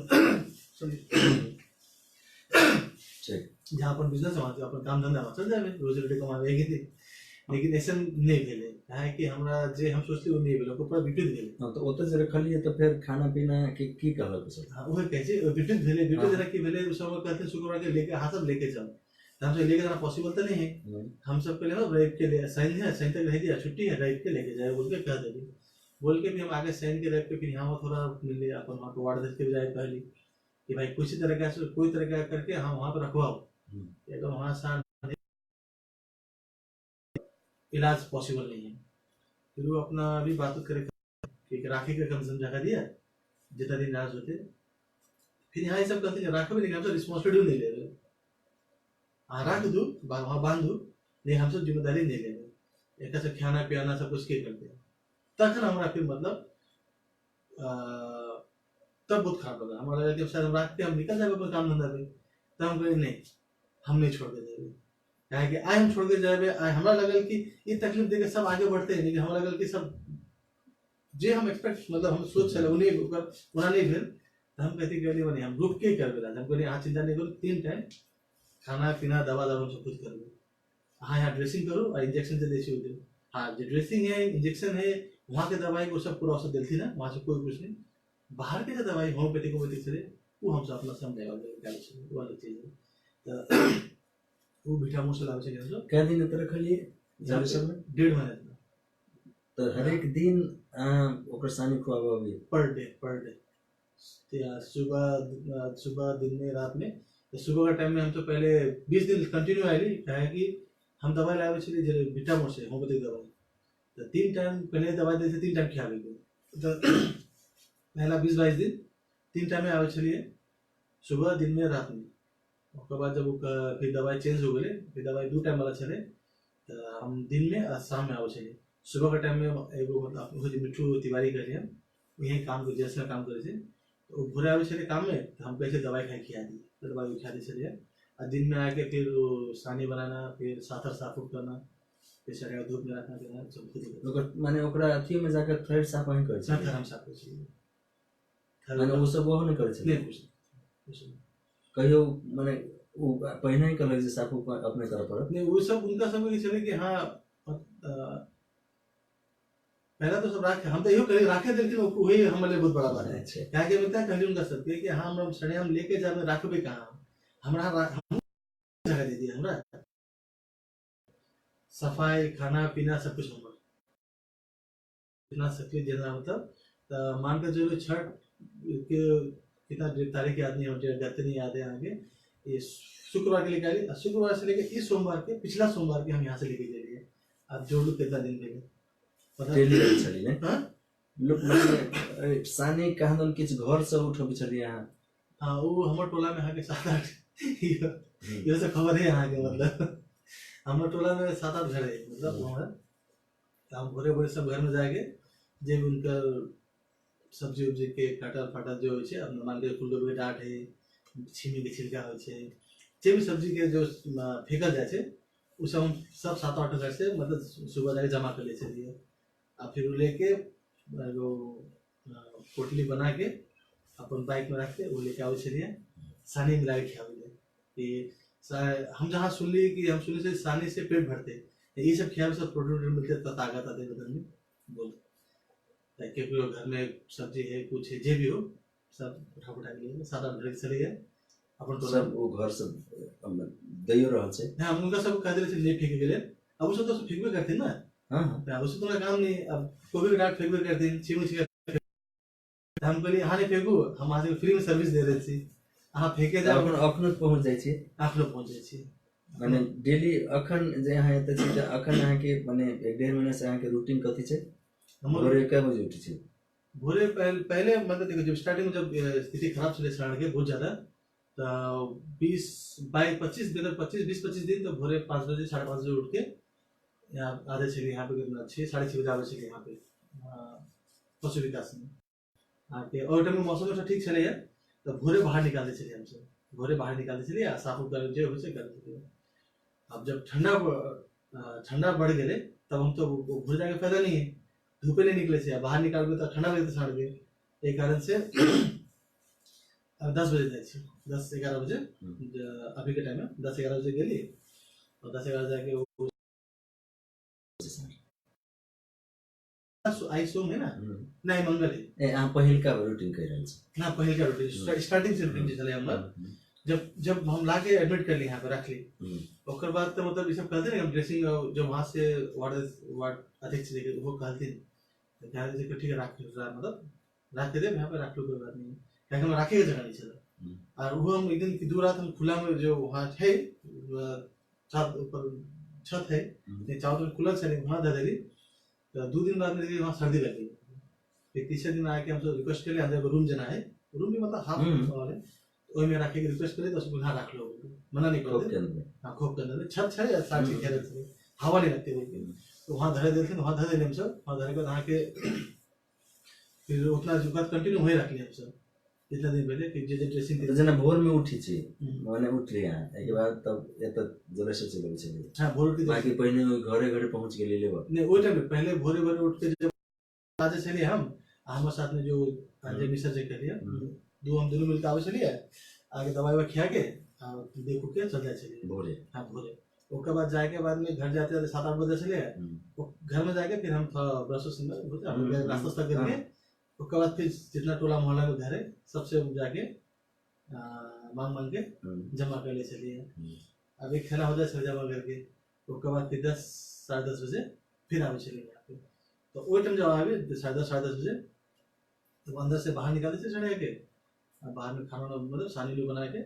जहाँ अपन बिजनेस है वहाँ अपन काम धंधा वहाँ चल जाबे, रोजी रोटी कमाबे के। लेकिन ऐसा नहीं भेलै, काहे कि हमरा जे हम सोचली ओ नहि भेलै, ओकर पूरा विपरीत भेलै। हँ, तऽ ओतऽ जे रखलियै तऽ फेर खाना पीना के की कहलक ओ सब? हँ, उहे कहै छी, विपरीत भेलै। विपरीत जेना की भेलै, ओ सब कहथिन शुक्रवार के लेके अहाँ सब लेके जाओ, तऽ हमसब लेके जाना पॉसिबल तऽ नहीं है। हम सब कहले रवि के ले, शनि है, शनि तक रह दिया, छुट्टी है, रवि के लेके जाए बोल के कह देली। बोल के भी हम आगे शनि के रवि के फिर यहाँ थोड़ा मिलले अपन वहाँ के वार्ड के जाए कहली कि भाई कुछ तरह का कोई तरह का करके हम वहाँ पर रखवाओ, अगर वहाँ से इलाज पॉसिबल नहीं है। फिर वो अपना भी बात करे कि राखी के कम से कम जगह दिया जितना दिन इलाज होते। फिर यहाँ ये सब कहते हैं राखो भी नहीं, हमसे रिस्पॉन्सिबिलिटी नहीं ले रहे, हाँ राख दू वहाँ बांध दू, नहीं हम सब जिम्मेदारी नहीं ले रहे, एक से खाना पियाना सब कुछ के करते हैं। तखन हमरा फिर मतलब तब बहुत खराब लगा। हमारा लगा कि शायद हम राख के हम निकल जाए अपन काम धंधा पे, तब हम कहे नहीं हम नहीं छोड़ के जाए, काहे कि आइ हम छोड़ के जाए, आइ हमरा लगल कि ये तकलीफ देके सब आगे बढ़ते हैं, लेकिन हमरा लगल कि सब जे हम एक्सपेक्ट मतलब हम सोच छलै ओ नहि ओकर ओना नहि भेल। तऽ हम कहती कहलियै मने हम रुक के करबै इलाज। हम कहलियै अहाँ चिंता नहीं करू, 3 टाइम खाना पीना दवा दारू हम सब कुछ करबै, अहाँ यहाँ ड्रेसिंग करू और इंजेक्शन जे दै छी ओ दियौ। हाँ जे ड्रेसिंग है इंजेक्शन है वहाँ के दवाई वो सब पूरा औषध देलथिन है, वहाँ से कोई कुछ नहीं, बाहर के जे दवाई होम्योपैथिक होम्योपैथिक छलै ओ हमसब अपना से हम निकालै छलियै, ओ अलग चीज है। तऽ ओ भीठा मुँह से लाबै छलियै हमसब। कए दिन एतऽ रखलियै जलेसरमे? 1.5 महीना। तऽ हरेक दिन अहाँ ओकर सानी खुआबऽ अबियै? पर डे, पर डे, सुबह सुबह दिन में रात में। तो सुबह के टाइम में हम तो पहले 20 दिन कंटिन्यू आयली, काहे कि हम दवाई लाबै छलियै जे भीठा मोड़ से होम्योपैथिक दवाई, तऽ 3 टाइम पहले दवाई दै छै, 3 टाइम खियाबैके। तऽ पहला 20-22 दिन 3 टाइम में आबै छलियै, सुबह दिन में रात में। ओकर बाद जब फिर दवाई चेंज हो गेलै, फिर दवाई 2 टाइम वाला छलै, तऽ हम दिन में आ शाम में आबै छलियै। सुबह के टाइम में एगो मतलब मिट्ठू तिवारी कहलियै हम, वही काम करै जैसे काम करै छै, तऽ ओ भोरे आबै छलै काम में, तऽ हम कहै छलियै दवाई खाइ खिया दियै, तऽ दवाई खिया दै छलियै। आ दिन में आके फिर वो सानी बनाना, फिर साथर साफ उफ करना, फिर सरिया धूप में रखना, देना, सब खुद करै। ओकर माने ओकरा अथी में जाके थैर साफ अहीं करै छलियै? थैर हम साफ करै छलियै। माने ओ सब ओहो नहि करै छलियै? नहि, कुछ नहि, कुछ नहि। कहियो माने ओ पहिने ही कहलक जे साफ उफ अपने करऽ पड़त? नहि, ओ सब हुनका सबके छलै कि हाँ, पहला तो सब राख, हम तो इहो कहलियै राखे देलखिन, वही हमर लिए बहुत बड़ा बात है। अच्छा। काहे कि हम इतना कहलियै हुनका सबके कि हाँ, हम सड़े हम लेके जाबे राखबे कहाँ, हमरा हम जगह दे दिया, हमरा सफाई खाना पीना सब कुछ हमर इतना सकली देना मतलब। तो मान के चलो छठ के कितना तारीख याद नहीं है, डेट गते नहीं याद है आगे, ये शुक्रवार के लेके आइए, शुक्रवार से लेके इस सोमवार के पिछला सोमवार के हम यहाँ से लेके चलिए, आप जोड़ लो कितना दिन पहले डेली रहै छलियै ने? हाँ? लोक मने सानी कहाँ किछु घर से उठबै छलियै अहाँ। हाँ, वो हमर टोला में अहाँके 7-8 इहो सब खबर है अहाँके, मतलब हमर टोला में 7-8 घर है, मतलब हमर। तो हम भोरे भोरे सब घर में जाके जे भी उनकर सब्जी उब्जी के काटल फाटल जो होइ छै, अपना मान के फूलगोभी के डाँठ है, छिमी के छिलका होइ छै, जे भी सब्जी के जो फेंकल जाइ छै ओ सब हम सब 7-8 घर से मतलब सुबह जाके जमा कर लै छलियै। आ फिर ओ लेके एगो पोटली बना के अपन बाइक में रख के वो लेके आबै छलियै, सानी मिला के खियाबै ले। कि हम जहाँ सुनली कि हम सुनली से सानी से पेट भरते, ये सब खियाबै सब प्रोटीन उटीन मिलते तो ताकत आते बदन में बोल। केकरो घर में सब्जी है कुछ है जे भी हो सब उठा उठा के लिए 7-8 घर चले गए अपन टोला। सब वो घर से दैयो रहल छै। हाँ, हम उनका सब कह देले नहीं फेंके के लिए। अब वो सब तो फेंकबे करते ना। हाँ हाँ, उससे तुम्हारा काम नहीं। अब कोबी के डांट फेंकबे करते, छिमी छिमी हम कहलिए अहाँ नहीं फेंकू, हम अहाँ फ्री में सर्विस दे रहे छी, अहाँ फेंके जाओ। अखनो पहुँच जाइ छी। अखनो पहुँच जाइ छी। माने डेली अखन जे अहाँ एतऽ छी तऽ अखन अहाँके माने 1-1.5 महीना से अहाँके रूटीन कथी छै? भोरे कै बजे उठै छी? भोरे पहले मतलब देखो जब स्टार्टिंग में जब स्थिति खराब चले सारण के बहुत ज्यादा, तो 20-22-25 दिन, 20-25 दिन तो भोरे 5 बजे 5:30 बजे उठ के यहाँ आधे छः यहाँ पे कितना 6-6:30 बजे आबै छलियै यहाँ पे पशु विकास में आके। और टाइम में मौसम उौसम ठीक छलैया तऽ भोरे बाहर निकाल दै छलियै हमसब, भोरे बाहर निकाल दै छलियै आ साफ उफ जे होइ छै कर दै छलियै। अब जब ठंडा बढ़ गेलै तब हम तो भोरे जाके फायदा नहीं है, धूपे नहीं निकले छै, बाहर निकालबै तऽ ठंडा लगतै साँझ के, एहि कारण से अब 10 बजे जाइ छी, 10-11 बजे अभी के टाइम में 10-11 बजे गेली और 10-11 बजे जाके आई सोम है ना, नहीं मंगल है। ए अहाँ पहिलका रूटीन कहि रहल छी? ना पहिलका रूटीन स्टार्टिंग से रूटीन छलै हमर। जब जब हम लाके एडमिट कर ली यहाँ पे रख ली, ओकर बाद तो मतलब ई सब कहते ना हम ड्रेसिंग जब वहाँ से वार्ड वार्ड अध्यक्ष जी वो कहलथिन कहते कि ठीक है राख, मतलब राख के दे यहाँ पे राख लो कोई बात नहीं, क्या हम राखे के जगह नहीं चला। और वो हम एक दिन की 2 रात हम खुला में जो वहाँ है छत ऊपर छत है चारों तरफ खुला छलै वहाँ दे देली। तो 2 दिन बाद में देखिए वहाँ सर्दी लग गई। फिर तीसरे दिन आके हम सब रिक्वेस्ट कर अंदर रूम जना है, रूम भी मतलब हाफ हॉल है, ओहि में राखे के रिक्वेस्ट करे तो उसको हाँ रख लो, मना नहीं कर दे। हाँ खोप के अंदर छत है या साथ घेरे थे, हवा नहीं लगती बोल के तो वहाँ धरे देते, वहाँ धरे देले हम सब। वहाँ धरे के बाद अहाँ के फिर उतना जुकात कंटिन्यू वहीं रख लिया हम सब जितना दिन पहले। फिर जे जे ड्रेसिंग जेना भोर में उठी छी माने उठली अहाँ एहिके बाद तब एतऽ जलेसर चलि अबै छलियै? हाँ भोर उठी। बाकी पहिने ओहि घरे घरे पहुँच गेलियै लेबऽ? नहीं ओहि टाइम में पहले भोरे भोरे उठ के जब आजे छलियै हम, हमर साथ में जो अंजय मिश्र जी कहलियै दू हम दुनू मिलके आबै छलियै, आके दवाई उवाई खिया के आ देख उख के चल जाइ छलियै भोरे। हाँ भोरे। ओकर बाद जाके बाद में घर जाते जाते 7-8 बजे छलियै, घर में जाके फिर हम थोड़ा ब्रश उश नाश्ता उस्ता करके उसके बाद फिर जितना टोला मोहल्ला में घर है सबसे जाके मांग मांग के जमा कर ले चलिए। अब एक थैला हो जाए जमा करके, उसके बाद फिर 10-10:30 बजे फिर आवे चलिए यहाँ पे। तो वही टाइम जब आवे 10:30-10:30 बजे तो अंदर से बाहर निकालते थे चढ़े के, बाहर में खाना मतलब सानी लोग बना के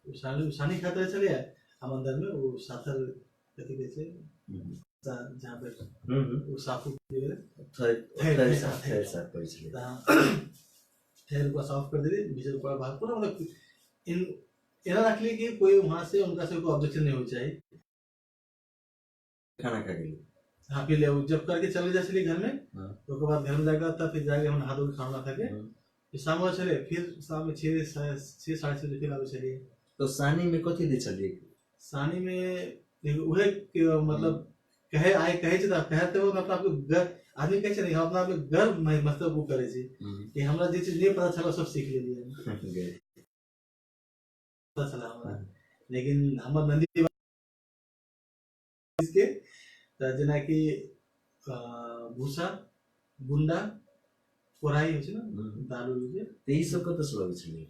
सानी सानी खाते चलिए हम अंदर में वो साथर कथी कहै छै जहाँ पे वो साफू थैर को साफ कर देली, भीतर पूरा बाहर पूरा मतलब इन एना रख ली कि कोई वहाँ से उनका से कोई ऑब्जेक्शन नहीं हो चाहिए। खाना खा गेली? हाँ फिर ले जब करके चले जाए चली घर में। तो उसके बाद घर में जाकर तब फिर जाके हम नहा धो के खाना खा के फिर शाम में चले, फिर शाम में 6-6:30 बजे फिर आवे चलिए। तो सानी में कथी दै छलियै? सानी में उहे मतलब कहे आए कहे छै तऽ कहते हो अपना आपके गर्व आदमी कहै छै ने अपना आपके गर्व मतलब वो करै छै कि हमरा जे चीज नहीं पता छल सब सीख लेलियै, पता छल हमरा। लेकिन हमर नंदी के तऽ जेनाकि भूसा गुंडा कोराई होइ छै ने दालू के, तऽ ई सब कतऽ से लबै छलियै?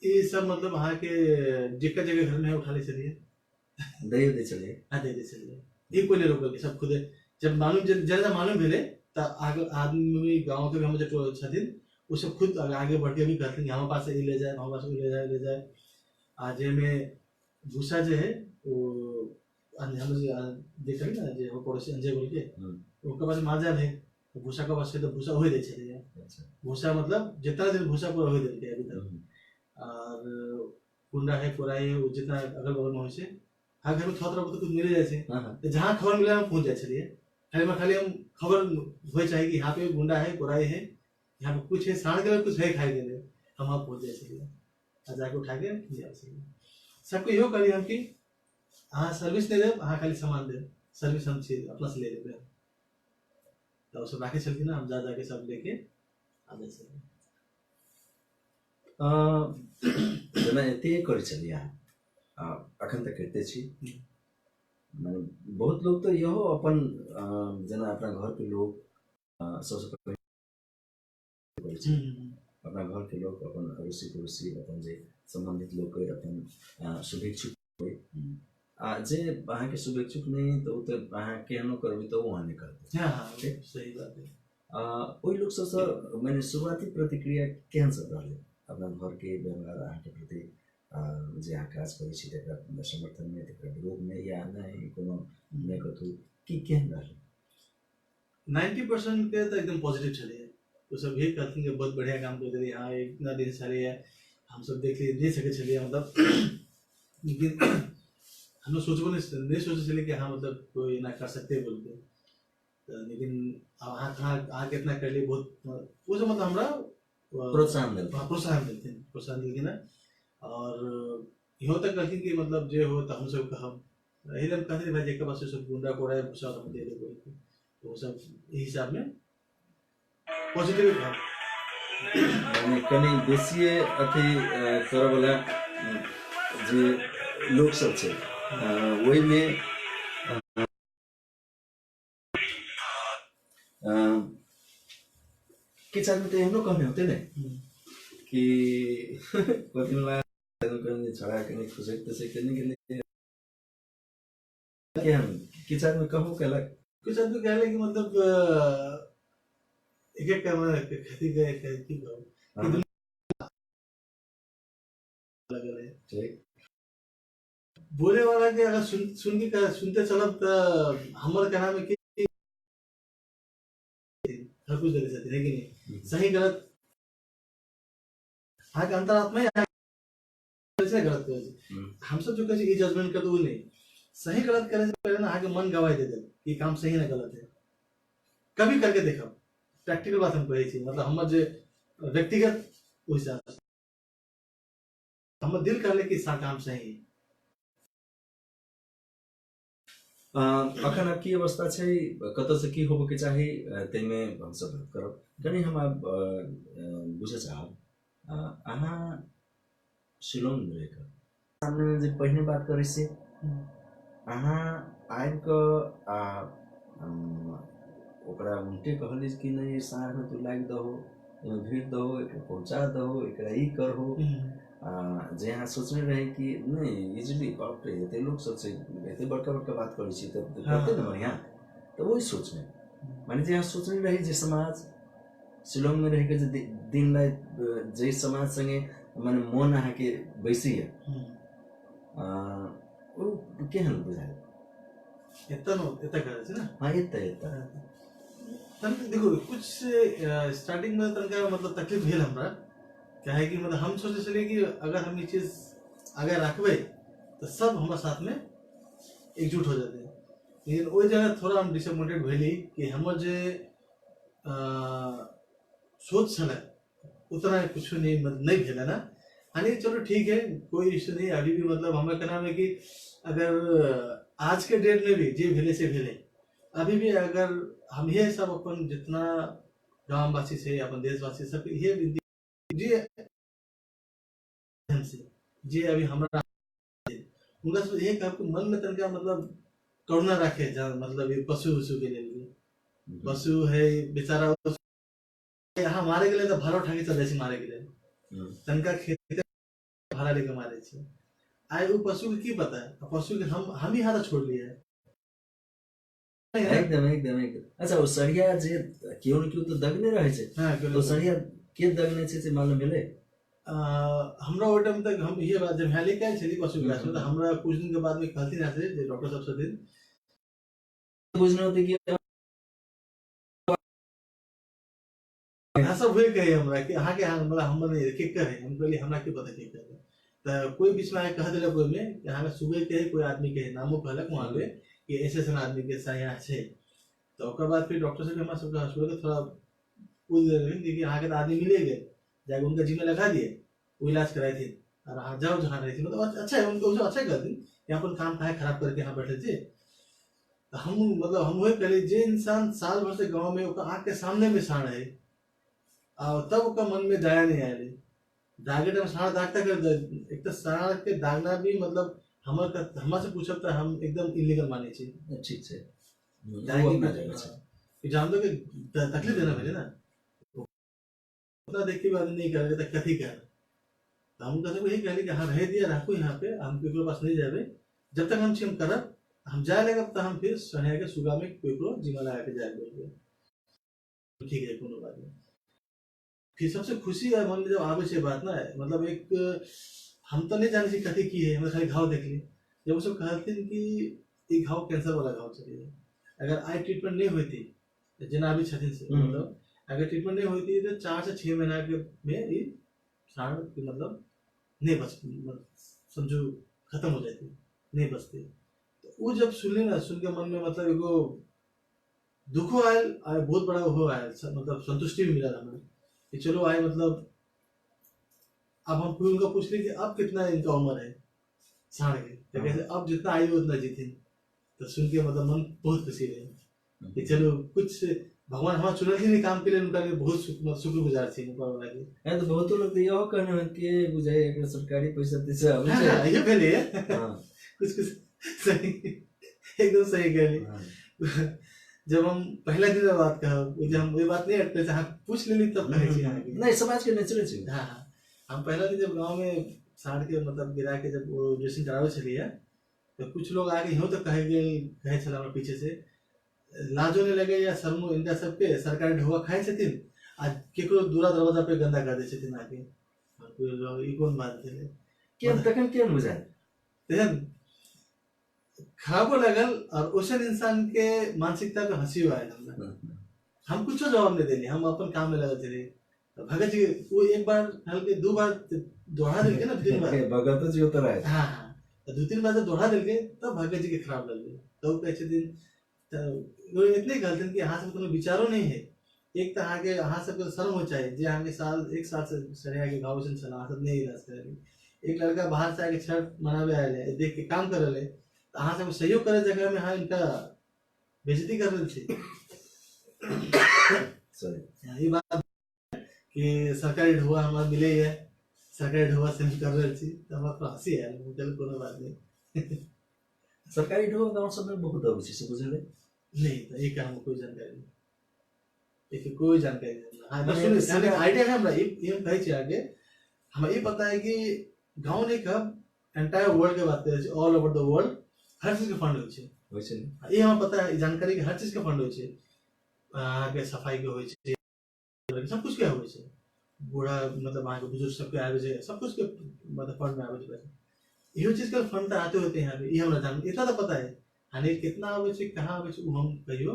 ई सब मतलब अहाँके जेकर जगह घर में उठा लै छलियै, दैयो दै छलियै? हाँ दे दै छलियै, ई कोई नहीं रोकल, सब खुदे जब मालूम जब मालूम भेलै तऽ आगे आदमी गाँव के भी हमर जे छथिन ओ सब खुद आगे बढ़ के भी कहथिन कि हमारे पास ई ले जाए, हमारे पास ओ ले जाए ले जाए। आ जाहिमे भूसा जे है वो हम देखली ना जे हमर पड़ोसी अंजय बोल के उनके पास माल जाल है, तऽ भूसा के पास छै तऽ भूसा ओहे दै छलैया। भूसा मतलब जितना दिन भूसा पूरा ओहे देलकै अभी तक। आर कुंडा है, कोराई है, ओ जितना अगल बगल में होइ छै, हर घर में थोड़ा थोड़ा बहुत कुछ मिले जाइ छै। तऽ जहाँ खबर मिले हम पहुँच जाइ छलियै। खाली हमरा खाली हम खबर होइ चाही कि यहाँ पे गुंडा है, कोराई है, यहाँ पे कुछ है, साँझ के कुछ है खाए के लिए, हम वहाँ पहुँच जाइ छलियै आ जाके उठा के ले आबै छलियै। सबके इहो कहलियै हम कि अहाँ सर्विस नहि देब, अहाँ खाली सामान देब, सर्विस हम छी अपना से ले लेबै। तऽ ओ सब राखै छलखिन, हम जा जाके सब लेके आ जाइ छलियै। जेना एते करै छलियै अहाँ, अखन तक करिते छी। मने बहुत लोक तऽ इहो अपन जेना अपना घरके लोक सबसँ पहिने करै छै, अपना घरके लोक, अपन अड़ोसी पड़ोसी, अपन जे सम्बन्धित लोक अइ, अपन शुभेच्छुक अइ। आ जे अहाँके शुभेच्छुक नहि तऽ ओ तऽ अहाँ केहनो करबै तऽ ओ अहाँ नहि करतै। हाँ हाँ, सही बात है। ओहि लोक सबसँ मने शुरुआती प्रतिक्रिया केहन सब रहलै? अपना घरके व्यवहार अहाँके प्रति, जे अहाँ काज करै छी तकरा समर्थनमे, तकरा विरोधमे या नहि कोनो नहि कतहु, की केहन रहलै? 90% के तऽ एकदम पॉजिटिव छलैया। ओ सब यही कहलखिन कि बहुत बढ़िया काम कर देलियै अहाँ, इतना दिन छलैया हमसब देख नहि सकै छलियै, मतलब लेकिन हम सोचबो नहि सोचै छलियै कि अहाँ मतलब कोई एना कर सकते बोलके। तऽ लेकिन आब अहाँ कहाँ अहाँ केतना करलियै, बहुत ओ सब मतलब हमरा प्रोत्साहन देलखिन। प्रोत्साहन देलखिन, प्रोत्साहन देलखिन। और इहो तक कहलखिन कि मतलब जे हो तऽ हमसब कहब। एहि लेल कहलियै भाई जेकर पास सब गुंडा कोड़ा भूसा हम दे देबै, तो सब एहि हिसाब में पॉजिटिव कहब। माने कनि बेसिए अथी करऽवला जे लोक सब छै ओहिमे किछु आदमी तऽ एहनो कहने होतै ने कि कथी छड़ा कनि खुसकि तसकि कनि कनि केहन किछु आदमी कहबो केलक? किछु आदमी कहले कि मतलब एक एक खेती के की कहू लगल है। ठीक। बोले वाला के अगर सुन सुन के सुनते चलब तऽ हमर कहना में कि हर कुछ देने छथिन, है कि नहीं? सही गलत अहाँके अंतरात्मा ही गलत करै छै। हमसब जो कहै छी ई जजमेंट कर ओ नहीं, सही गलत करे से पहले ना अहाँके मन गवाही दे देत कि काम सही ना गलत है। कभी करके देखब, प्रैक्टिकल बात हम कहै छी, मतलब हमर जे व्यक्तिगत ओहि हिसाब से हमर दिल कहले कि काम सही है। अखन आब की अवस्था छै, कतऽसँ की होबऽके चाही, ताहिमे हमसब बात करब। कनि हम आब बुझऽ चाहब, अहाँ शिलोंग रहिकऽ सामनेमे जे पहिने बात करै छी, अहाँ आबि कऽ आ ओकरा उल्टे कहली कि नहि साँझमे तू लागि दहो, एहिमे भीड़ दहो, एकरा पहुँचा दहो, एकरा ई करहो, जे अहाँ सोचने रही कि नहि इजिली बाप रे एते लोक सब छै, एते बड़का बड़का बात करै छी तऽ करतै ने बढ़िआँ, तऽ ओहि सोचमे माने जे अहाँ सोचने रही जे समाज शिलोंगमे रहिके जे दिन राति जाहि समाज सङ्गे माने मोन अहाँके बैसैए, ओ केहन बुझायल? एतऽ न एतऽ करै छै ने? हाँ, एतऽ एतऽ। तनिक देखू, कुछ स्टार्टिंग में तनिका मतलब तकलीफ भेल हमरा, काहे कि मतलब हम सोचै छलियै कि अगर हम ई चीज आगे राखबै तऽ सब हमरा साथमे एकजुट हो जेतै, लेकिन ओहि जगह थोड़ा हम डिसअपॉइंटेड भेली कि हमर जे सोच छलै उतना कुछ नहीं, मतलब नहीं भेलै ना। यानी चलो ठीक है, कोई इशू नहीं अभी भी, मतलब हमरा कहना है कि अगर आज के डेट में भी जे भेलै से भेलै, अभी भी अगर हम ये सब अपन जितना गाँववासी से अपन देशवासी सब ये विनती जे से जे अभी हमरा उनका सब ये कहब कि मन में तनका मतलब करुणा रखे, जा मतलब ये पशु उशु के लिए, पशु है बेचारा यहाँ मारे के लिए तो भाड़ा उठा के चल जाइ मारे के लिए, तनका खेत भाड़ा लेके मारे छै। आइ ओ पशु के की पता है, पशु के हम ही हाथ छोड़ लिए। एकदम एकदम एकदम। अच्छा, ओ सरिया जे केओ ने केओ तऽ दगने रहै छै, तो सरिया के दगने छै से मालूम भेलै? हमरा ओहि टाइम तक हम इहे बात जब लेके आयल छली पशु के तऽ हमरा कुछ दिन के बाद में कहलथिन से जे डॉक्टर सब छथिन बुझना होतै कि यहाँ सब हुए कहे हमरा कि अहाँके हमरा हमर नहि केकर है। हम कहलियै हमरा की पता केकर है। तऽ कोई बीच में आके कह देलक ओहिमे कि अहाँके सुबह के है, कोई आदमी के है, नामो कहलक वहाँ पे कि ऐसे ऐसे आदमी के यहाँ छै। तऽ ओकर बाद फिर डॉक्टर सब हमरा सबके हॉस्पिटल के थोड़ा पूछ देलखिन कि अहाँके तऽ आदमी मिले गेल, जाके उनका जिम्मे लगा दिए, वो इलाज कराए थे और अहाँ जाओ जहाँ रहे थे। मतलब अच्छा है उनको, अच्छा कहथिन कि अपन काम काहे खराब करके यहाँ बैठे थे। तऽ हम मतलब हम वही कहलियै जे इंसान साल भर से गाँव में ओकर आँख के सामने में साँढ़ है आ तब ओकर मन में दया नहीं आयल। दागे टाइम साँढ़ दागता कर, एक तऽ साँढ़ के दागना भी मतलब हमर हमरा से पूछब तऽ हम एकदम इलीगल मानै छी। ठीक छै, जानतो के तकलीफ देना भेलै ना, उतना देख के भी आदमी नहीं करेगा तऽ कथी कर। तऽ हम हुनका सबके यही कहली कि अहाँ रह दिया राखू यहाँ पे, हम केकरो पास नहीं जाबे, जब तक हम छी हम करब, हम जाए लगब तऽ हम फिर सन्या के सुगा में केकरो जिम्मा लगा के जाए बोलबे। ठीक है, कोनो बात नहीं। फिर सबसे खुशी है मन में जब आबै छै बात ना, मतलब एक हम तो नहीं जाने छी कथी की है, हम खाली घाव देखली। जब वो सब कहलथिन कि ई घाव कैंसर वाला घाव छलै, अगर आई ट्रीटमेंट नहीं होती जेना अभी छथिन से, मतलब अगर ट्रीटमेंट नहीं होती तो 4 से 6 महीना के में ई साढ़ के मतलब नहीं बच, मतलब समझो खत्म हो जाती, नहीं बचती। तो वो जब सुनली ना, सुन के मन में मतलब एगो दुखो आयल आ बहुत बड़ा वो आयल, मतलब संतुष्टि भी मिला हमें कि चलो आए। मतलब अब हम फिर उनका पूछ ली कि अब कितना इनका उम्र है साढ़ के, तो कैसे अब जितना आई उतना जीते। तो सुन के मतलब मन बहुत खुशी रहे कि चलो कुछ भगवान हमारा चुनल ही काम के लिए, उनका लिए बहुत शुक्रगुजार छी ऊपर वाला के। तो बहुतो लोग तो इहो कहने होत कि बुझाइ एकरा सरकारी पैसा तैसा आबै छै। हाँ, इहो भेलै। कुछ कुछ सही, एकदम सही कहली। जब हम पहला दिन बात कहब, जब हम वही बात नहीं अटकै छै, अहाँ पूछ लेली तब कहै छी अहाँके। नहीं, समाज के नेचुरल छै। हाँ, हम पहला दिन जब गाँव में साँढ़ के मतलब गिरा के जब वो ड्रेसिंग कराबै छलियै तऽ कुछ लोग आके इहो तऽ कहै गेल, कहै छल हमरा पीछे से, लाजो नहीं लगे या शर्मो इनका सबके, सरकारी ढोआ खाइ छथिन आ केकरो दूरा दरवाजा पे गंदा कर दै छथिन आके। ई कोन बात भेलै? केहन तखन केहन बुझायल? तेहन खराबो लगल और ओसन इंसान के मानसिकता पे हंसियो आयल हमरा। हम कुछो जवाब नहीं देली, हम अपन काम में लगल छलियै। भगत जी वो एक बार हल्के 2 बार दोहरा देलकै ना, 3 बार। भगत जी उतर आए। हाँ, हाँ, तो 2-3 बार जब दोहरा देलकै तब भगत जी के खराब लगलै। तब वो कहै छथिन, तऽ वो इतने कहलथिन कि अहाँ सब कोनो विचारो नहीं है। एक तऽ अहाँके अहाँ सबके शर्म हो चाही जे अहाँके साल 1 साल से सरिया के घाव छल, अहाँ सब नहीं इलाज करेली। एक लड़का बाहर से आके छठ मनावे आयल है, देख के काम कर रहे, तऽ अहाँ सबके सहयोग करे जगह में अहाँ इनका बेइज्जती कर रहल छी। सॉरी। ई बात कि सरकारी ढोआ हमरा मिले है, सरकारी ढोआ से हम कर रहल छी, तऽ हमरा थोड़ा हंसी आयल, हम कहलियै कोनो बात नहीं। सरकारी ढोआ गाँव सब में बहुत अबै छै, से बुझलै? नहीं, तऽ ई काम कोई जानकारी नहीं, एक कोई जानकारी नहीं। हाँ, बस सुन, सुन, आइडिया है हमरा, ई हम कहै छी आगे, हमरा ई पता है कि गाँव नहीं कहब, एंटायर वर्ल्ड के बात करै छी, ऑल ओवर the world हर चीज के फंड होइ छै। होइ छै ने? ई हमरा पता है, ई जानकारी के हर चीज के फंड होइ छै, अहाँके सफाई के होइ छै, सब कुछ के होइ छै, बूढ़ा मतलब अहाँके बुजुर्ग सबके आबै छै, सब कुछ के मतलब फंड में आबै छै पैसा। इहो चीज के फंड तऽ आते होते यहाँ पे, ई हमरा जान इतना तऽ पता है। हानि कितना आबै छै, कहाँ आबै छै, उ हम कहियो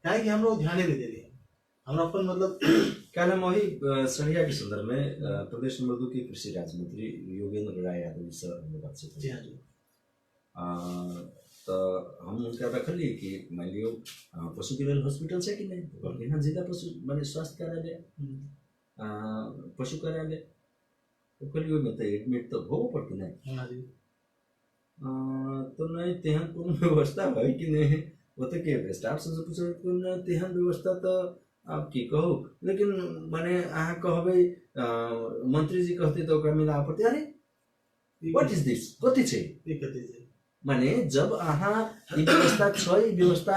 काहे कि हमरो ध्याने नहीं देलियै, हमरा अपन मतलब काल्हि हम वही सरिया के संदर्भ में प्रदेश नंबर 2 के कृषि राज्य मंत्री योगेंद्र राय यादव जी से हम बातचीत जी हाँ जी। तऽ हम हुनका रखलियै कि मानि लियौ पशुके लेल हॉस्पिटल छै कि नहि, कहलखिन हँ जिला पशु माने स्वास्थ्य कार्यालय, पशु कार्यालय। तो कहलियै ओहिमे तऽ एडमिट तऽ होबऽ पड़तै ने। हाँ जी। तऽ नहि तेहन कोनो व्यवस्था है कि नहि, ओतऽ के स्टाफ सबसँ पुछल नहि तेहन व्यवस्था तऽ आब की कहू, लेकिन माने अहाँ कहबै मंत्री जी कहतै तऽ ओकरा मिलाबऽ पड़तै। अरे what is दिस, कथी छै? ई कथी छै? माने जब अहाँ ई व्यवस्था छै, ई व्यवस्था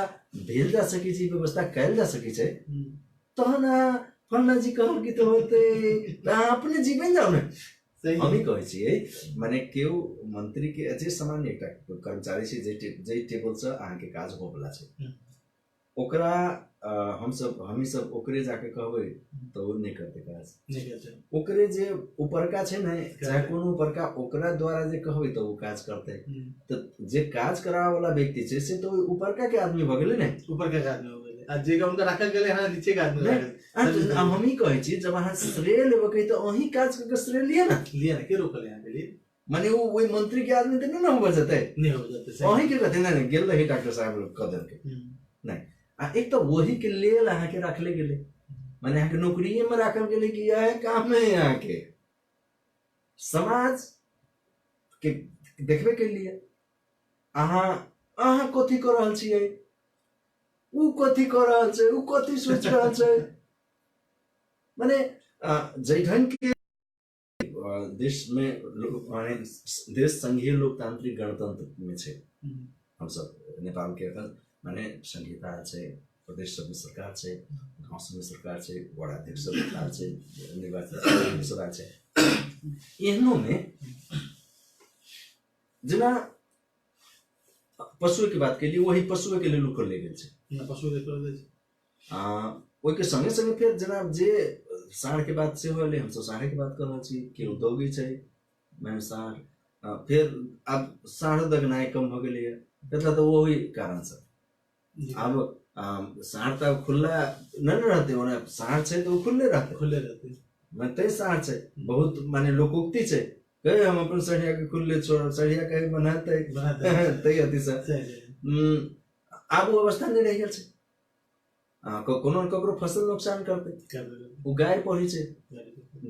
भेल जा सकै छै, ई व्यवस्था कयल जा सकै छै, तहन अहाँ फल्लाँ जी कहल कि तऽ होतै, तऽ अहाँ अपने जी बनि जाउ ने। सही। हम कहै छियै माने केओ मंत्री के जे सामान्य एकटा कर्मचारी छै, जे टेबल से अहाँके काज होबला छै, ओकरा हमही सब ओकरे जाके कहबै तऽ ओ नहि करतै काज। नहि करतै। ओकरे जे उपरका छै ने, चाहे कोनो उपरका, ओकरा द्वारा जे कहबै तऽ ओ काज करतै। तऽ जे काज कराबऽ वाला व्यक्ति छै से तऽ ओहि उपरका के आदमी भऽ गेलै ने। उपरका के आदमी हो गेलै। आ जे हुनका राखल गेलै अहाँ नीचे के आदमी नहि। राखल आ हम ई कहै छी जब अहाँ श्रेय लेबऽ के तऽ अहीं काज कऽ के श्रेय लिअ ने। लिअ ने, के रोकल अहाँ के लिए? माने ओ ओहि मंत्री के आदमी तऽ नहि ने होबऽ जेतै, नहि हो जेतै। अहीं के कहतै नहि नहि गेल रही डॉक्टर साहब लोग कऽ देलकै। आ एक तऽ वही के लेल अहाँके राखले गेलै, माने अहाँके नौकरिये में राखल गेलै कि इएह काम है। अहाँके समाज के देखबे के लिए अहाँ अहाँ कथी कऽ रहल छियै, उ कथी कऽ रहल छै, उ कथी सोचि रहल छै। माने जाहि ढंग के देश में माने देश संघीय लोकतांत्रिक गणतंत्र में छै, हमसब नेपाल के एखन माने संघीयता छै, प्रदेश सबमे सरकार छै, गाँव सबमे सरकार छै, वार्डाध्यक्ष सब सरकार छै, निर्वाचित सभा छै। एहनो में जेना पशुके बात केलियै, वही पशुके लेल खोलले गेल छै। पशुके खोलल गेल छै। ओहिके संगे संगे फेर जेना जे साँढ़के बात सेहो एलै, हमसब साँढ़ेके बात कऽ रहल छी, केओ दौगै छै माने साँढ़, फेर आब साँढ़ो दगनाइ कम भऽ गेलैए, कतऽ तऽ ओहि कारणसँ आब साँढ़ तऽ खुल्ला नहि ने रहतै, ओना साँढ़ छै तऽ ओ खुल्ले रहतै, खुल्ले रहतै, माने तै साँढ़ छै। बहुत माने लोकोक्ति छै, कहे हम अपन सढ़िया के खुल्ले छोड़ब, सढ़िया कहे बनातै तै अथी से आब ओ अवस्था नहि रहि गेल छै। कोनो ककरो फसल नुकसान करतै, ओ गाय पढ़ै छै,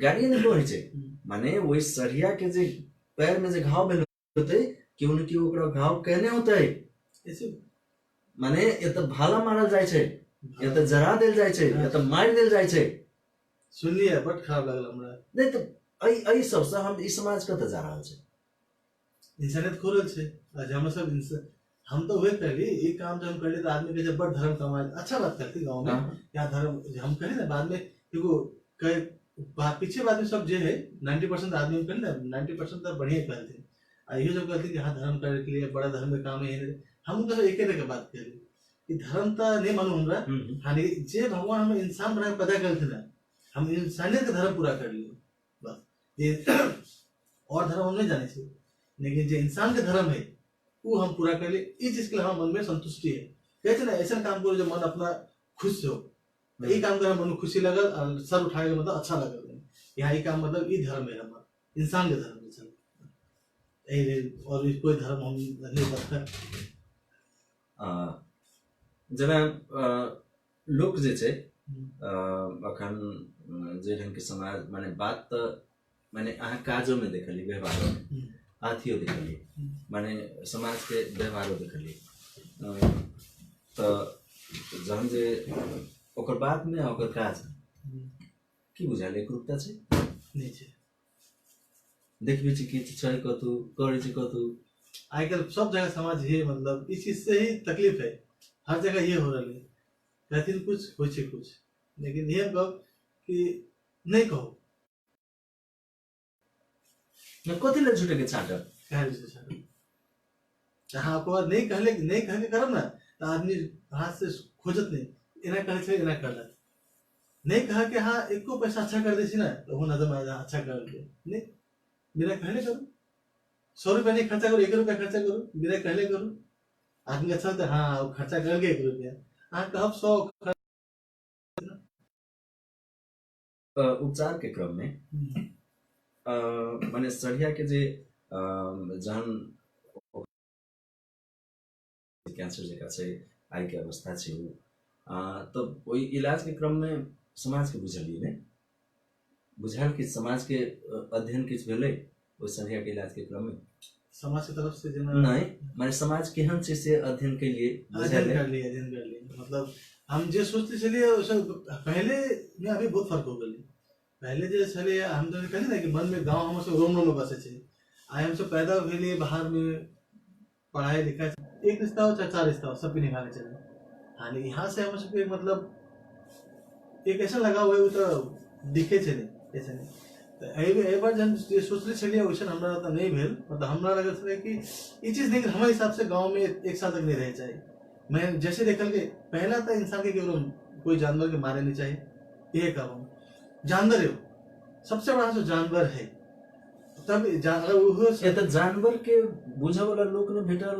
गाड़िए नहि पढ़ै छै, माने ओहि सढ़िया के जे पैर में जे घाव भेल होतै, केओ ने केओ ओकरा घाव केने होतै, माने एतऽ भाला मारल जाइ छै, एतऽ जरा देल जाइ छै, एतऽ मारि देल जाइ छै। सुनलियै बड खराब लागल हमरा। नहि तऽ एहि सबसँ हम ई समाज कतऽ जा रहल छै? इंसानियत खो रहल छै। आज हम सब हम तो वही कहली, ई काम जब हम कहली तो आदमी कहै बड धर्म कमाए, अच्छा बात कहती गाँव में यहाँ धर्म हम कहली ना, बाद में एगो कह पीछे बाद में सब जे है 90% आदमी हम कहली ना, 90% तो बढ़िया कहते। आ इहो जब कहती कि हाँ धर्म करे के लिए बड़ा धर्म के काम है, हम उनका एके तरह के बात कहली कि धर्म तो नहीं मानू हमरा, हाँ जे भगवान हमें इंसान बना के पैदा करते ना, हम इंसानियत के धर्म पूरा कर लिए बस। ये और धर्म हम नहीं जाने छी, लेकिन जो इंसान के धर्म है वो हम पूरा कर लिए, इस चीज के लिए हमारे मन में संतुष्टि है। कहते ना ऐसा काम करो जो मन अपना खुश हो, ये काम कर मन खुशी लगल और सर उठा के मतलब अच्छा लगल, यहाँ ये काम मतलब ये धर्म है हमारा, इंसान के धर्म है। चलो और कोई धर्म हम नहीं पता। जेना लोक जे छै अखन जे ढंग के समाज माने बात तऽ माने अहाँ काजो में देखलियै, व्यवहारो में अथियो देखलियै, माने समाज के व्यवहारो देखलियै, तऽ जहन जे ओकर बात में ओकर काज की बुझायल एकरूपता छै? नहि छै। देखबै छी किछु छै कतहु, करै छी कतहु। आइ काल्हि सब जगह समाज ये मतलब इस चीज से ही तकलीफ है, हर जगह ये हो रहा है, कहथिन कुछ होइ छै कुछ, लेकिन ये कहब कि नहीं कहू कथी लए झूठे के छाटब, काहे झूठे छाटब? अहाँ ओकर बाद नहीं कहले, नहीं कहके करब ना तऽ आदमी हाथ से खोजत नहीं, एना कहै छै एना करलक, नहीं कह के हाँ एको पैसा अच्छा कर दै छी ना तऽ ओहो नजर में अच्छा कर दे, नहीं बिना कहले करू, 100 रुपया नहीं खर्चा करू, 1 रुपया खर्चा करू, बिना कहले करू, आदमी अच्छा होता हाँ वो खर्चा कर 1 रुपया, अहाँ कहब 100। उपचार के क्रम में माने सढ़िया के जे जहन कैंसर जकाँ छै आइ के अवस्था छै ओ, तऽ ओहि इलाज के क्रम में समाज के बुझलियै ने, बुझायल कि समाज के अध्ययन किछु भेलै ओहि सढ़िया के इलाज के क्रम में? समाज के तरफ से जेना नहीं माने समाज केहन छै से अध्ययन केलियै, अध्ययन कर लिए, अध्ययन कर लिए, मतलब हम जे सोचते छलियै ओहिसँ पहले में अभी बहुत फर्क हो गेलै। पहले जे छलियै हम तऽ कहलियै ने कि मन में गाँव हमर सब रोम रोम में बसै छै, आइ हमसब पैदा भेलियै बाहर में, पढ़ाई लिखाई एक रिश्ता हो चाहे 4 रिश्ता हो सबके निभाने चले। हाँ यहाँ से हम सबके मतलब एक ऐसा लगा हुआ है वो तो दिखे छे नहीं, ऐसे नहीं। तो एहि बार जहन जे सोचले छलियै वैसन हमरा तऽ नहीं भेल, मतलब हमरा लगल छलै कि ई चीज नहीं, हमारे हिसाब से गाँव में 1 साल तक नहीं रहे चाहिए। मैं जैसे देखल के पहला तो इंसान के केवल कोई जानवर के मारे नहीं चाहिए, ये कहब हम, जानवर है सबसे बड़ा जो जानवर है, तब अगर वो ये तो जानवर के बुझे वाला लोक ने भेटल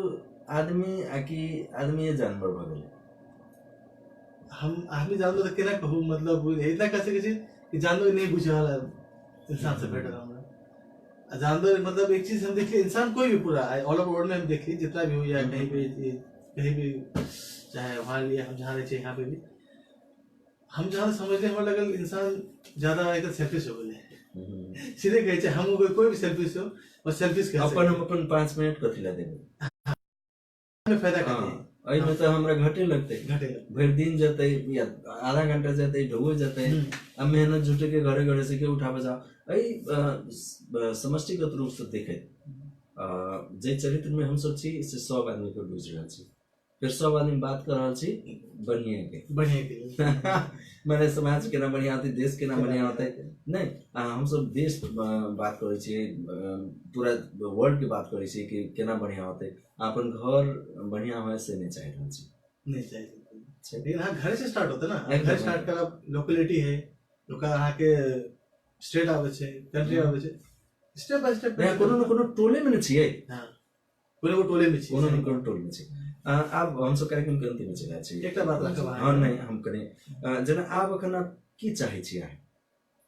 आदमी, आ कि आदमी ये जानवर भऽ गेलै? हम आदमी जानवर तऽ केना कहू, मतलब इतना कह सकै छी कि जानवर नहि बुझे वाला इंसान से भेटल हमरा। आ जानवर मतलब एक चीज हम देखलिए, इंसान कोई भी पूरा ऑल ओवर वर्ल्ड में हम देखलिए जितना भी हो या कहीं भी चाहे वहाँ लिए हम जहाँ रहै छियै यहाँ पे भी हम जहाँ समझले हमरा लगल इंसान ज्यादा एक सेल्फिश हो गेलै। सीधे कहै छै हम कोई भी सेल्फिश हो और सेल्फिश कह अपन हम अपन 5 मिनट कथी ला देबै, फायदा कथी? एहिमे तऽ हमरा घटे लगतै, घटे भरि दिन जेतै या आधा घंटा जेतै, ढोओ जेतै, आ मेहनत झूठे के घरे घरे से के उठाबे जाओ। एहि समष्टिगत रूप से देखैत जे चरित्र में हमसब छी से सब आदमी के बुझि रहल छी, फिर सब आदमी बात कर रहल छी बढ़िया के बढ़िया के माने समाज केना बढ़िया होतै, देश केना बढ़िया होतै। नहीं, हमसब देश बात करै छियै, पूरा वर्ल्ड के बात करै छियै कि केना बढ़िया होतै, अपन घर बढ़िया होय से नहीं चाहि रहल छी, नहीं चाहि। लेकिन अहाँ घर से स्टार्ट होते ना, घर स्टार्ट करब, लोकलिटी है, लोक अहाँके स्टेट आबै छै, कंट्री आबै छै, स्टेप बाय स्टेप। कोनो न कोनो टोले में ने छियै। हाँ, कोनो टोले में छियै, कोनो न कोनो टोले में छियै। आब हमसब कार्यक्रम के अंतिम में चलि आयल छी। एकटा बात राखब। हाँ, नहीं हम कनि जेना आब अखन आप की चाहै छी अहाँ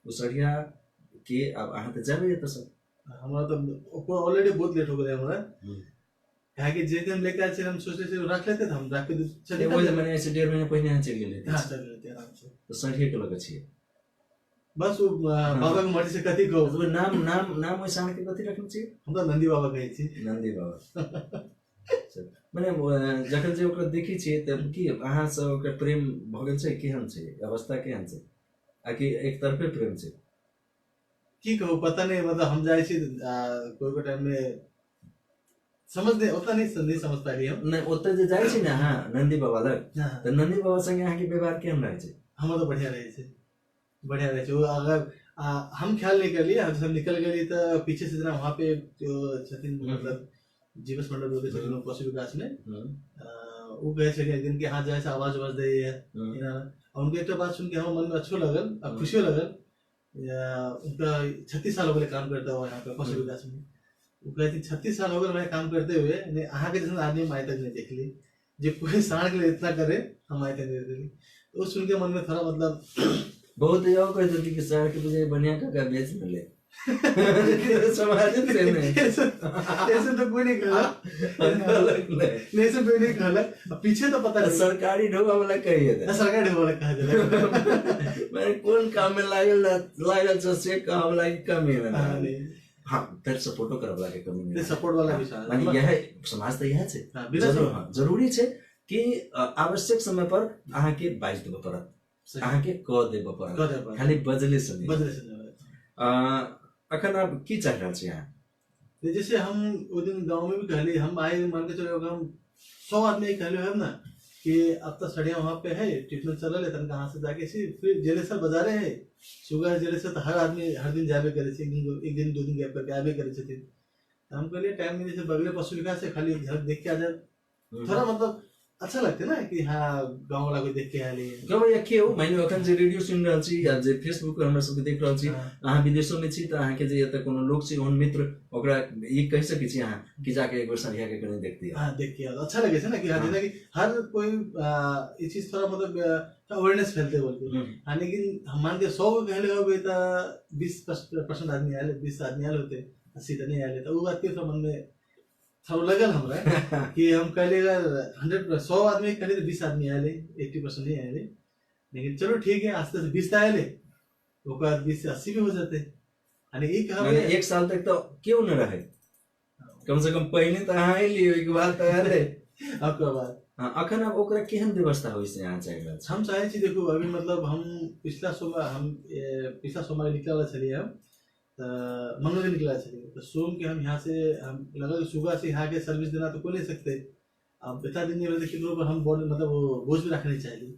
उसरिया के? आब अहाँ तऽ जेबै एतऽसँ। हमरा तऽ ऑलरेडी बहुत लेट हो गेलै हमरा, काहे जे दिन लेके आयल छियै हम सोचले छियै रख लेते तऽ हम राख के चलि ओहि मने ऐसे 1.5 महीना पहिने अहाँ चलि गेलियै। हाँ, चलि गेलियै आराम से। तऽ सरिये के लऽ के छियै बस, ओ बाबा के मर्जी से कथी कहू। नाम नाम नाम ओहि साँढ़ के कथी रखने छियै? हम तऽ नंदी बाबा कहै छी। नंदी बाबा मने जखन जे ओकरा देखै छियै तऽ की अहाँ से ओकरा प्रेम भऽ गेल छै? केहन छै अवस्था, केहन छै? आ कि एक तरफे प्रेम छै? की कहू पता नहीं, मतलब हम जाइ छी कोई कोई टाइम में समझ नहीं, उतना नहीं समझ पाइली हम। नहीं, ओतऽ जे जाइ छी ने अहाँ नंदी बाबा लग, तऽ नंदी बाबा संगे अहाँके व्यवहार केहन रहै छै? हमर तऽ बढ़िया रहै छै, बढ़िया रहै छै। वो अगर हम ख्याल नहीं कर लिए, हम निकल गेली तऽ पीछे से जेना वहाँ पे जो छथिन, मतलब जीवस मंडल बोलते छथिन पशु विकास में, ओ कहै छथिन एक दिन कि हाँ जाइ से आवाज उवाज दैए। उनके एकटा बात सुन के हमर मन में अच्छो लगल आ खुशियो लगल। उनका 36 साल हो गए काम करता हुआ यहाँ पे पशु विकास में। वो कहते 36 साल हो गए मैं काम करते हुए, अहाँ के जैसे आदमी हम आइ तक नहीं देख ली जे कोई साँढ़ के लिए इतना करे, हम आइ तक नहीं देख ली। तो वो सुन के मन में थोड़ा मतलब बहुत यो कह देती कि साँढ़ के बुझाइ बढ़िया काका बेच न ले समाज से नहीं। ऐसे तो कोई नहीं कहला, नहीं ऐसे कोई नहीं कहला। पीछे तो पता नहीं सरकारी ढोआ वाला कहिए दे, सरकारी ढोआ वाला कह दे। मैंने कौन काम में लागल लागल छ से काम लागी कमी नहीं। हाँ, फिर सपोर्टो करब लागे कमी नहीं, सपोर्ट वाला भी माने यह समाज तऽ इएह छै। जरूरी छै कि आवश्यक समय पर अहाँके बाजि देबऽ पड़त, अहाँके कह देबऽ पड़त, खाली बजले से नहीं, बजले से नहीं। अखन आप की चाहि रहल छी अहाँ? जैसे हम ओ दिन गाँव में भी कहली, हम आए मान के चलो हम 100 आदमी कहले हम ना कि अब तो सड़िया वहाँ पे है, ट्रीटमेंट चल रहा है, तन कहाँ से जाके फिर जेलेसर बाजारे है, सुगर जेलेसर तो हर आदमी हर दिन जाबे करे छै, एक दिन 2 दिन गैप करके आबे करे छथिन। हम कहलिए टाइम में जैसे बगले पशु विकास से खाली एक झलक देख के आ जाए, थोड़ा मतलब अच्छा लगते ना कि हाँ गाँव वाला कोई देख के आयल है। गाँव या के हो, मानि लिअ अखन जे रेडियो सुनि रहल छी या जे फेसबुक पर हमरा सबके देख रहल छी, अहाँ विदेशो में छी तऽ अहाँके जे एतऽ कोनो लोक छै ओहन मित्र, ओकरा ई कहि सकै छी अहाँ कि जाके एक बेर सरिया के कनि देख दिअ। हाँ, देख के अच्छा लगे छै ना कि हाँ, जेना कि हर कोई ई चीज थोड़ा मतलब अवेयरनेस फैलते बोल के। हाँ, लेकिन हम मान के 100 को कहले होबे तऽ 20% आदमी आयल, 20 आदमी आयल होते, 80 तऽ नहीं आयल, तऽ उ बात के थोड़ा मन में थोड़ा लगल हमरा कि हम कहले अगर 100 आदमी कहले तो 20 आदमी आए, 80% नहीं आए, लेकिन चलो ठीक है आस्ते आस्ते 20 तो आए, ओकर बाद 20 से 80 भी हो जाते। यानी एक हमें 1 साल तक तो क्यों न रहे, कम से कम पहले तो अहाँ अयली, ओहिके बाद तो आए। ओकर बाद हाँ, अखन आब ओकरा केहन व्यवस्था होइ से अहाँ चाहि रहल छी? हम चाहै छी देखू अभी मतलब हम पिछला सोमवार हम पिछला सोमवार निकलल छलियै हम, तऽ मंगल के निकलल छलियै, तऽ सोम के हम यहाँ से हम लगल सुबह से यहाँ के सर्विस देना तो कोई नहीं सकते, अब इतना दिन नहीं भेलै केकरो पर हम बोर्ड मतलब वो बोझ भी रखने चाहिए।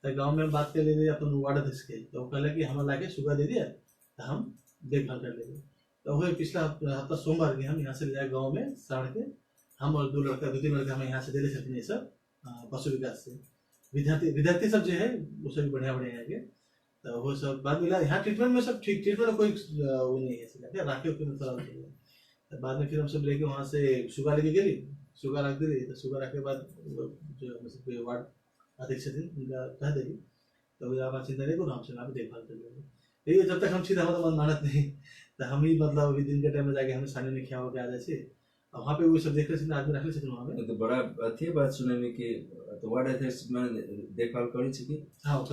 तऽ गाँव में हम बात कर लेलियै अपन वार्ड अध्यक्ष के, तऽ ओ कहलक कि हमरा लाके सुबह दे दिया तऽ हम देखभाल कर लेबै। तऽ वही पिछला हफ्ता सोमवार के हम यहाँ से ले जाए गाँव में साढ़ के, हम और 2 लड़का 2-3 लड़का हमें यहाँ से देले छथिन ये सब पशु विकास से विद्यार्थी सब जो है वो सब बढ़िया बढ़िया है के। तो वो सब बाद मिला यहाँ ट्रीटमेंट में सब ठीक, ट्रीटमेंट में कोई वो नहीं है, क्या राखे में थोड़ा तो बाद में फिर हम सब लेके वहाँ से सुगा लेके गेली, सुगा रख दिली, तो सुगा रखे के बाद जो वार्ड अध्यक्ष छथिन, हुनका कह देली तऽ आब चिंता नहीं करू, हमसब यहाँ पे देखभाल कर लेबै। लेकिन जब तक हम छी तऽ हमर मन मानत नहीं, तऽ हम ही मतलब अभी दिन के टाइम में जाके हमें सामने में खिया के आ जाइ छी। वहाँ पे वो सब देख रहे आदमी रखले छथिन वहाँ पे। तऽ बड़ा अथी बात सुनै में कि तो वार्ड अध्यक्ष में देखभाल करै छै कि? हाँ, वो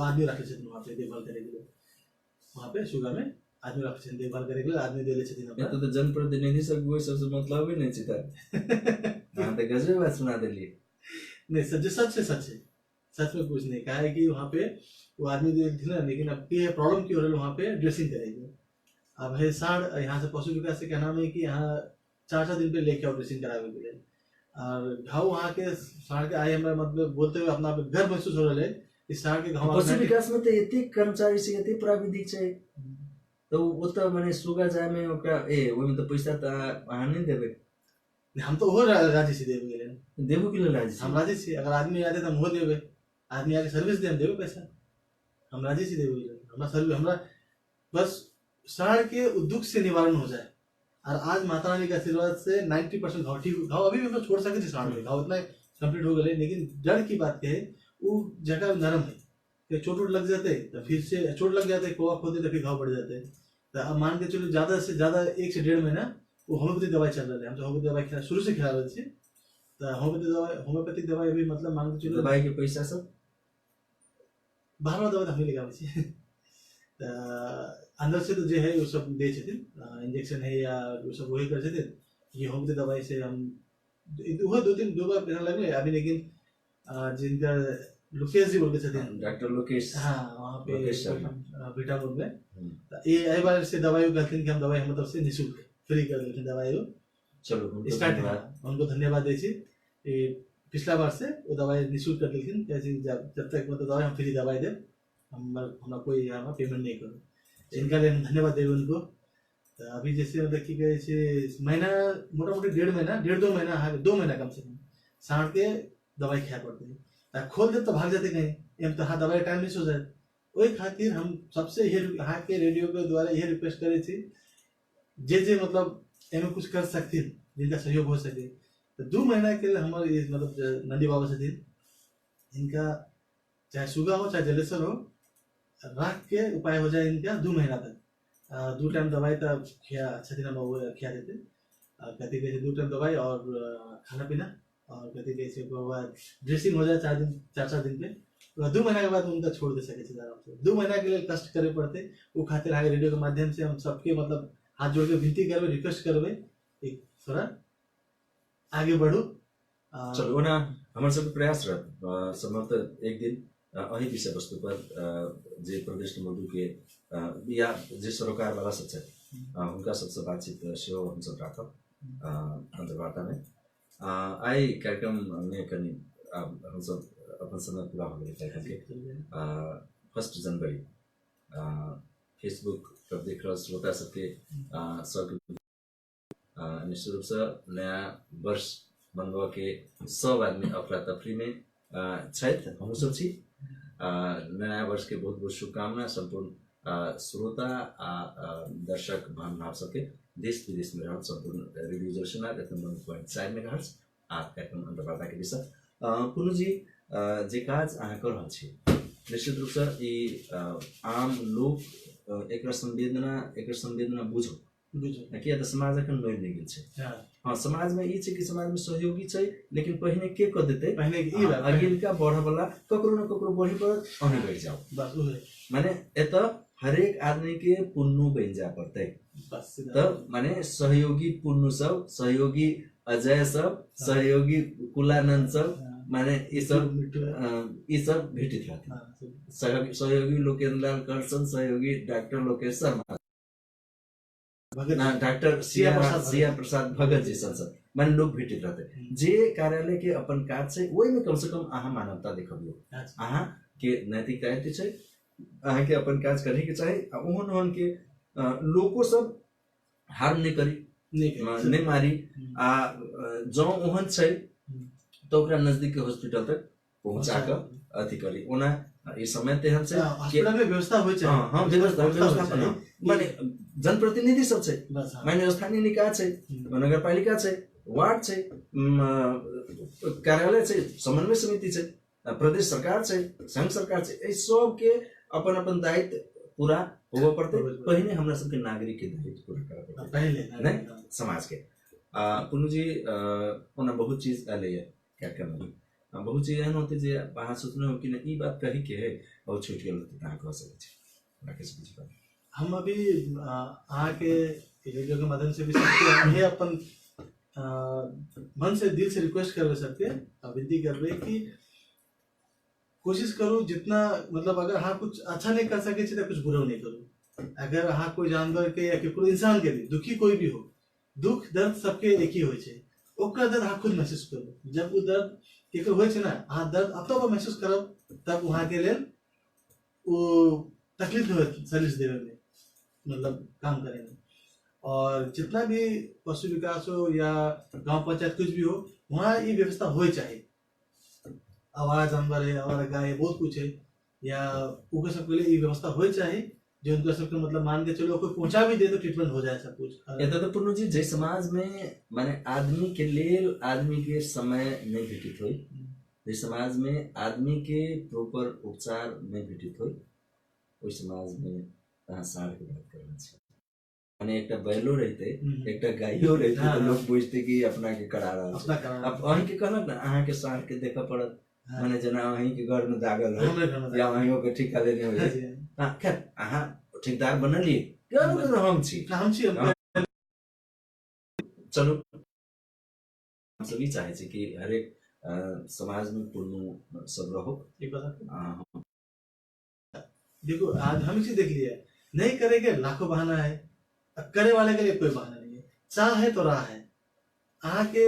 आदमी रखले छथिन वहाँ पे देखभाल करे के लिए। वहाँ पे सुगा में आदमी रखले छथिन देखभाल करे के लिए, आदमी देले छथिन हमरा। एतऽ तऽ जनप्रतिनिधि सब ओहि सबसे मतलब ही नहीं छै तऽ। अहाँ तऽ गजबे बात सुना देलियै। नहीं सच सच है, सच है, सच में कुछ नहीं कहा है कि वहाँ पे वो आदमी देख ना, लेकिन अब ये प्रॉब्लम क्यों हो रहा है वहाँ पे ड्रेसिंग करेगी। अब है साढ़ यहाँ से पशु विकास से कहना है कि यहाँ 4-4 दिन पे लेके आओ ड्रेसिंग करावे के लिए। और घाव वहाँ के साढ़ के आए हमारे मतलब बोलते हुए अपना आप गर्व महसूस हो रहा है कि साढ़ के घाव पशु विकास में तो एते कर्मचारी छै, एते प्राविधिक छै, तो ओतऽ माने सुगा जाय में ओकरा ए ओहिमे तऽ पैसा तऽ अहाँ नहि देबै। हम तो ओहो राजी छी देबे के लेल। देबो के लेल राजी छी? हम राजी छी, अगर आदमी आते तऽ हम ओहो देबै, आदमी आके सर्विस दे हम देबै पैसा, हम राजी छी देबे के लेल। हमरा सर्विस, हमरा बस साढ़ के दुख से निवारण हो जाए। और आज माता रानी के आशीर्वाद से 90% घाव ठीक, घाव अभी भी हम छोड़ सके साढ़ में, घाव इतना कंप्लीट हो गए, लेकिन डर की बात के है वो जगह नरम है कि चोट वोट लग जाते तो फिर से चोट लग जाते, कोआ खोदे तो फिर घाव बढ़ जाते। तो अब मान के चलो ज्यादा से ज्यादा 1 से 1.5 महीना वो होम्योपैथिक दवाई चल रहा है। हम तो होम्योपैथिक दवाई खिला शुरू से खिला रहे थे, तो होम्योपैथिक दवाई अभी मतलब मान के चलो दवाई के पैसा सब बाहर दवाई तो हमें लेके अंदर से तो जो है वो सब दे छथिन, इंजेक्शन है या वो सब वही कर छथिन। ये होम्योपैथिक दवाई से हम वो 2-3 बार पैसा लगले अभी, लेकिन जिनका लोकेश जी बोल के छथिन, डॉक्टर लोकेश, हाँ वहाँ पे बीटापुर में, ये एहि बार से दवाई कहथिन कि हम दवाई हम तरफ से निःशुल्क फ्री कर देलखिन दवाई। चलो स्टार्ट, उनको धन्यवाद दै छी। पिछला बार से वो दवाई निःशुल्क कर देलखिन, जब तक मतलब दवाई हम फ्री दवाई देब, हमरा कोई यहाँ पेमेंट नहीं करू, इनका लिए हम धन्यवाद देब उनको। तो अभी जैसे मतलब की कहै छै महीना मोटा मोटी 1.5 महीना 1.5-2 महीना, हाँ 2 महीना कम से कम साँढ़ के दवाई खाए पड़ते है। तो खोल दे तो भाग जाते कहीं, एम तो हाँ दवाई टाइम मिस हो जाए। ओहि खातिर हम सबसे ये अहाँ के रेडियो के द्वारा यह रिक्वेस्ट करै छी जे जे मतलब एहिमे कुछ कर सकथिन, जिनका सहयोग हो सके। तो 2 महीना के लिए हमारे ये मतलब नंदी बाबा छथिन, इनका चाहे सुगा हो चाहे जलेसर हो, राख के उपाय हो जाए इनका 2 महीना तक। 2 टाइम दवाई तब खिया छथिन हम वो खिया देते, कथी कहै छै 2 टाइम दवाई और खाना पीना, और कथी कहै छै ओकर बाद ड्रेसिंग हो जाए 4 दिन 4-4 दिन पे। तो 2 महीना के बाद उनका छोड़ दे सके छै आराम से। 2 महीना के लिए कष्ट करे पड़ते, वो खातिर अहाँके रेडियो के माध्यम से हम सबके मतलब हाथ जोड़ के विनती करबै, रिक्वेस्ट करबै एक थोड़ा आगे बढ़ू। चलू ओना हमर सबके प्रयास रहत संभवतः एक दिन एहि विषय वस्तु पर जे प्रदेश नंबर 2 के या जे सरोकार वाला सब छथि हुनका सबसे बातचीत सेहो हमसब राखब अंतर्वार्ता में। आइ कार्यक्रम में कनि हमसब अपन समय पूरा हो गेलै कार्यक्रम के। 1 जनवरी फेसबुक पर देख रहल श्रोता सबके सबके निश्चित रूपसँ नया वर्ष मनबऽ के सब आदमी अफरा तफरी में छथि, हमहूँ सब छी। नया वर्ष के बहुत बहुत शुभकामना सम्पूर्ण श्रोता आ दर्शक महानुभाव सबके, देश विदेश में रहल सम्पूर्ण रेडियो जलसेना एफएम 1.4 मेगाहर्ट्ज आ कार्यक्रम अंतर्वार्ता के विषय। पुनू जी, जे काज अहाँ कऽ रहल छी निश्चित रूपसँ ई आम लोक एकर संवेदना बुझो, किया तऽ समाज एखन मरि नहि गेल छै। हाँ समाज में ई छै कि समाज में सहयोगी छै, लेकिन पहिने के कऽ देतै, पहिने अगिलका बढ़ऽ वाला ककरो न ककरो बढ़े पड़त, अहीं बढ़ि जाओ। माने एतऽ हरेक आदमी के पुन्नू बनि जाय पड़तै, तऽ माने सहयोगी पुन्नू सब, सहयोगी अजय सब, सहयोगी कुलानंद सब, माने ई सब भेटित रहतै। सहयोगी लोकेन्द्र लाल करसन, सहयोगी डॉक्टर लोकेश शर्मा, डॉक्टर सिया प्रसाद भगत जी सन सब माने लोग भेटित रहते। जे कार्यालय के अपन काज छै ओहिमे कम से कम अहाँ मानवता देखबियौ, अहाँ के नैतिक दायित्व छै, अहाँ के अपन काज करे के चाही। आ ओहन ओहन के लोको सब हार्म नहि करी, नहि मारी, आ जँ ओहन छै तऽ ओकरा नजदीक के हॉस्पिटल तक पहुँचा कऽ अथी करी। ओना ई समय तेहन छै हॉस्पिटल में व्यवस्था होइ छै, हाँ व्यवस्था माने जनप्रतिनिधि सब छै, माने स्थानीय निकाय छै, नगरपालिका छै, वार्ड छै, कार्यालय छै, समन्वय समिति छै, प्रदेश सरकार छै, संघ सरकार छै, एहि सबके अपन अपन दायित्व पूरा होबऽ पड़तै। पहिने हमरा सबके नागरिक के दायित्व पूरा करऽ पड़तै पहिले नहि समाज के। पुनू जी, ओना बहुत चीज एलैए कार्यक्रममे, बहुत चीज एहन होतै जे अहाँ सोचने हो कि नहि ई बात कही के है और छूटि गेल होतै, तऽ अहाँ कह सकै छी, राखि सकै छी। हम अभी अहाँके रेडियो के माध्यम से भी सबके हम ये अपन मन से दिल से रिक्वेस्ट करबे, सबके विनती करबे कि कोशिश करू जितना मतलब अगर अहाँ कुछ अच्छा नहीं कर सके छी तो कुछ बुरा नहीं करू। अगर अहाँ कोई जानवर के या केकरो इंसान के भी दुखी कोई भी हो, दुख दर्द सबके एक ही होइ छै, ओकर दर्द अहाँ खुद महसूस करू। जब ओ दर्द केकरो होइ छै ना, अहाँ दर्द अपना पर महसूस करब तब वहाँ के लेल वो तकलीफ नहीं होत सर्विस देवे में, मतलब काम करे में। और जितना भी पशु विकास हो या गांव पंचायत कुछ भी हो, वहाँ ये व्यवस्था हो चाहिए। आवारा जानवर है, आवारा गाय है, बहुत कुछ है, या ओकर सबके लिए ये व्यवस्था हो चाहिए जो उनका सबके मतलब मान के चलो कोई पहुंचा भी दे तो ट्रीटमेंट हो जाए सब कुछ। एतऽ तऽ पूर्णु जी, जे समाज में माने आदमी के लेल आदमी के समय नहीं भेटित होई, जे समाज में आदमी के प्रॉपर उपचार नहीं भेटित होई, ओहि समाज में अहाँ साँढ़ के बात कर रहल छी। माने एकटा बैलो रहिते, एकटा गाइयो रहिते तऽ लोक बुझते कि अपना के करा रहल छै। अपना करा रहल अब अहीं के कहलक ने अहाँ के साँढ़ के देखऽ पड़त, माने जेना अहीं के घर में दागल हो हमरे घर में या अहीं के ठेका लेने हो। हाँ, खैर अहाँ ठेकेदार बनलिए, हम छी, हम छी, हम चलू हम सब ई चाहै छी कि हरेक समाज में पूर्ण सब रहो। एक बात देखो, आज हम इसी देख लिया, नहीं करेंगे लाखों बहाना है, करे वाले के लिए कोई बहाना नहीं है। चाह है तो राह है। अहाँ के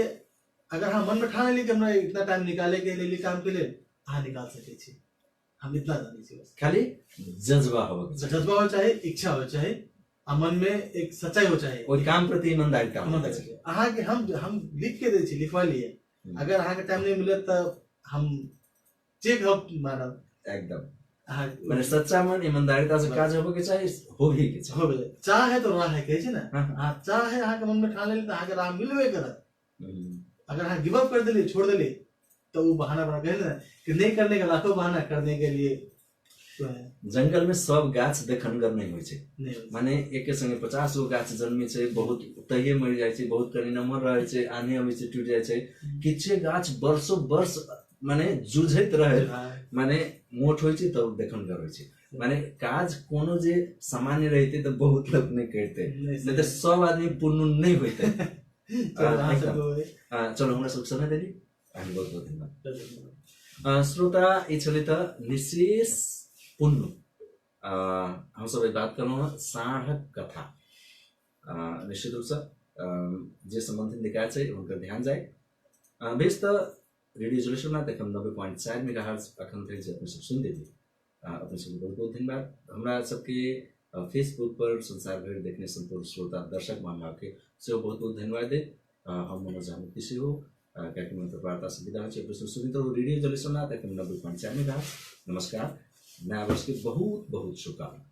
अगर हम मन में ठान ली कि हमरा इतना टाइम निकाले के लिए काम के लिए, अहाँ निकाल सके छी, हम इतना जाने छी बस। खाली जज्बा हो, जज्बा हो चाहे, इच्छा हो चाहे, आ मन में एक सच्चाई हो चाहे, ओहि काम प्रति ईमानदारिता हो ईमानदारी चाही। चाही। अहाँ के हम लिख के दै छी, लिखवा लिए, अगर अहाँ के टाइम नहीं मिले तो हम चेक हम मानब एकदम। अहाँ माने सच्चा मन ईमानदारिता से काज होबे के चाही, होबे के चाही। होबे चाह है तो राह है, कहै छै ने। हाँ, हाँ। अहाँ चाह है, अहाँ के मन में ठान लेली तऽ अहाँ के राह मिलबे करत। अगर अहाँ गिव अप कर देली, छोड़ देली, तो वो बहाना बना के ना कि नहीं करने का लाखों बहाना, करने के लिए तो है। जंगल में सब गाछ देखनगर नहीं होइ छै, नहीं होइ छै। माने एके संगे 50 गो गाछ जन्मे छै, बहुत तहिये मरि जाइ छै, बहुत कनि नमहर रहै छै, आन्ही अबै छै टूटि जाइ छै। किछे गाछ वर्षो वर्ष माने जूझैत रहै, माने मोट होइ छै तब देखनगर होइ छै। माने काज कोनो जे सामान्य रहितै तऽ बहुत लोक नहि करितै, नहि तऽ सब आदमी पूर्ण नहि होइतै। चलो, अहाँ एकदम। सब होय। चलो हमरा सब समय देली, अहाँके बहुत बहुत धन्यवाद। श्रोता, ई छलै तऽ निशेष पुण्य। हमसब एहि बात करलहुँ हँ साँढ़क कथा। निश्चित रूपसँ जे सम्बन्धित निकाय छै हुनकर ध्यान जाय। बेस तऽ रेडियो जलेश्वरनाथ एखन 90.4 मेगाहर्ट्ज अखन धरि जे अपने सब सुनि देलियै, अपने सबके बहुत बहुत धन्यवाद। हमरा सबके फेसबुक पर संसार भरि देखने सम्पूर्ण श्रोता दर्शक महानुभावके सेहो बहुत बहुत धन्यवाद देब। हम मनोज झा मुक्ति सेहो कार्यक्रम अन्तर्वार्ता से विदा होइ छी। अपने सब सुनैत रहू रेडियो जलेश्वरनाथ एखन 90.4 मेगाहर्ट्ज। नमस्कार, नया वर्ष के बहुत बहुत शुभकामना।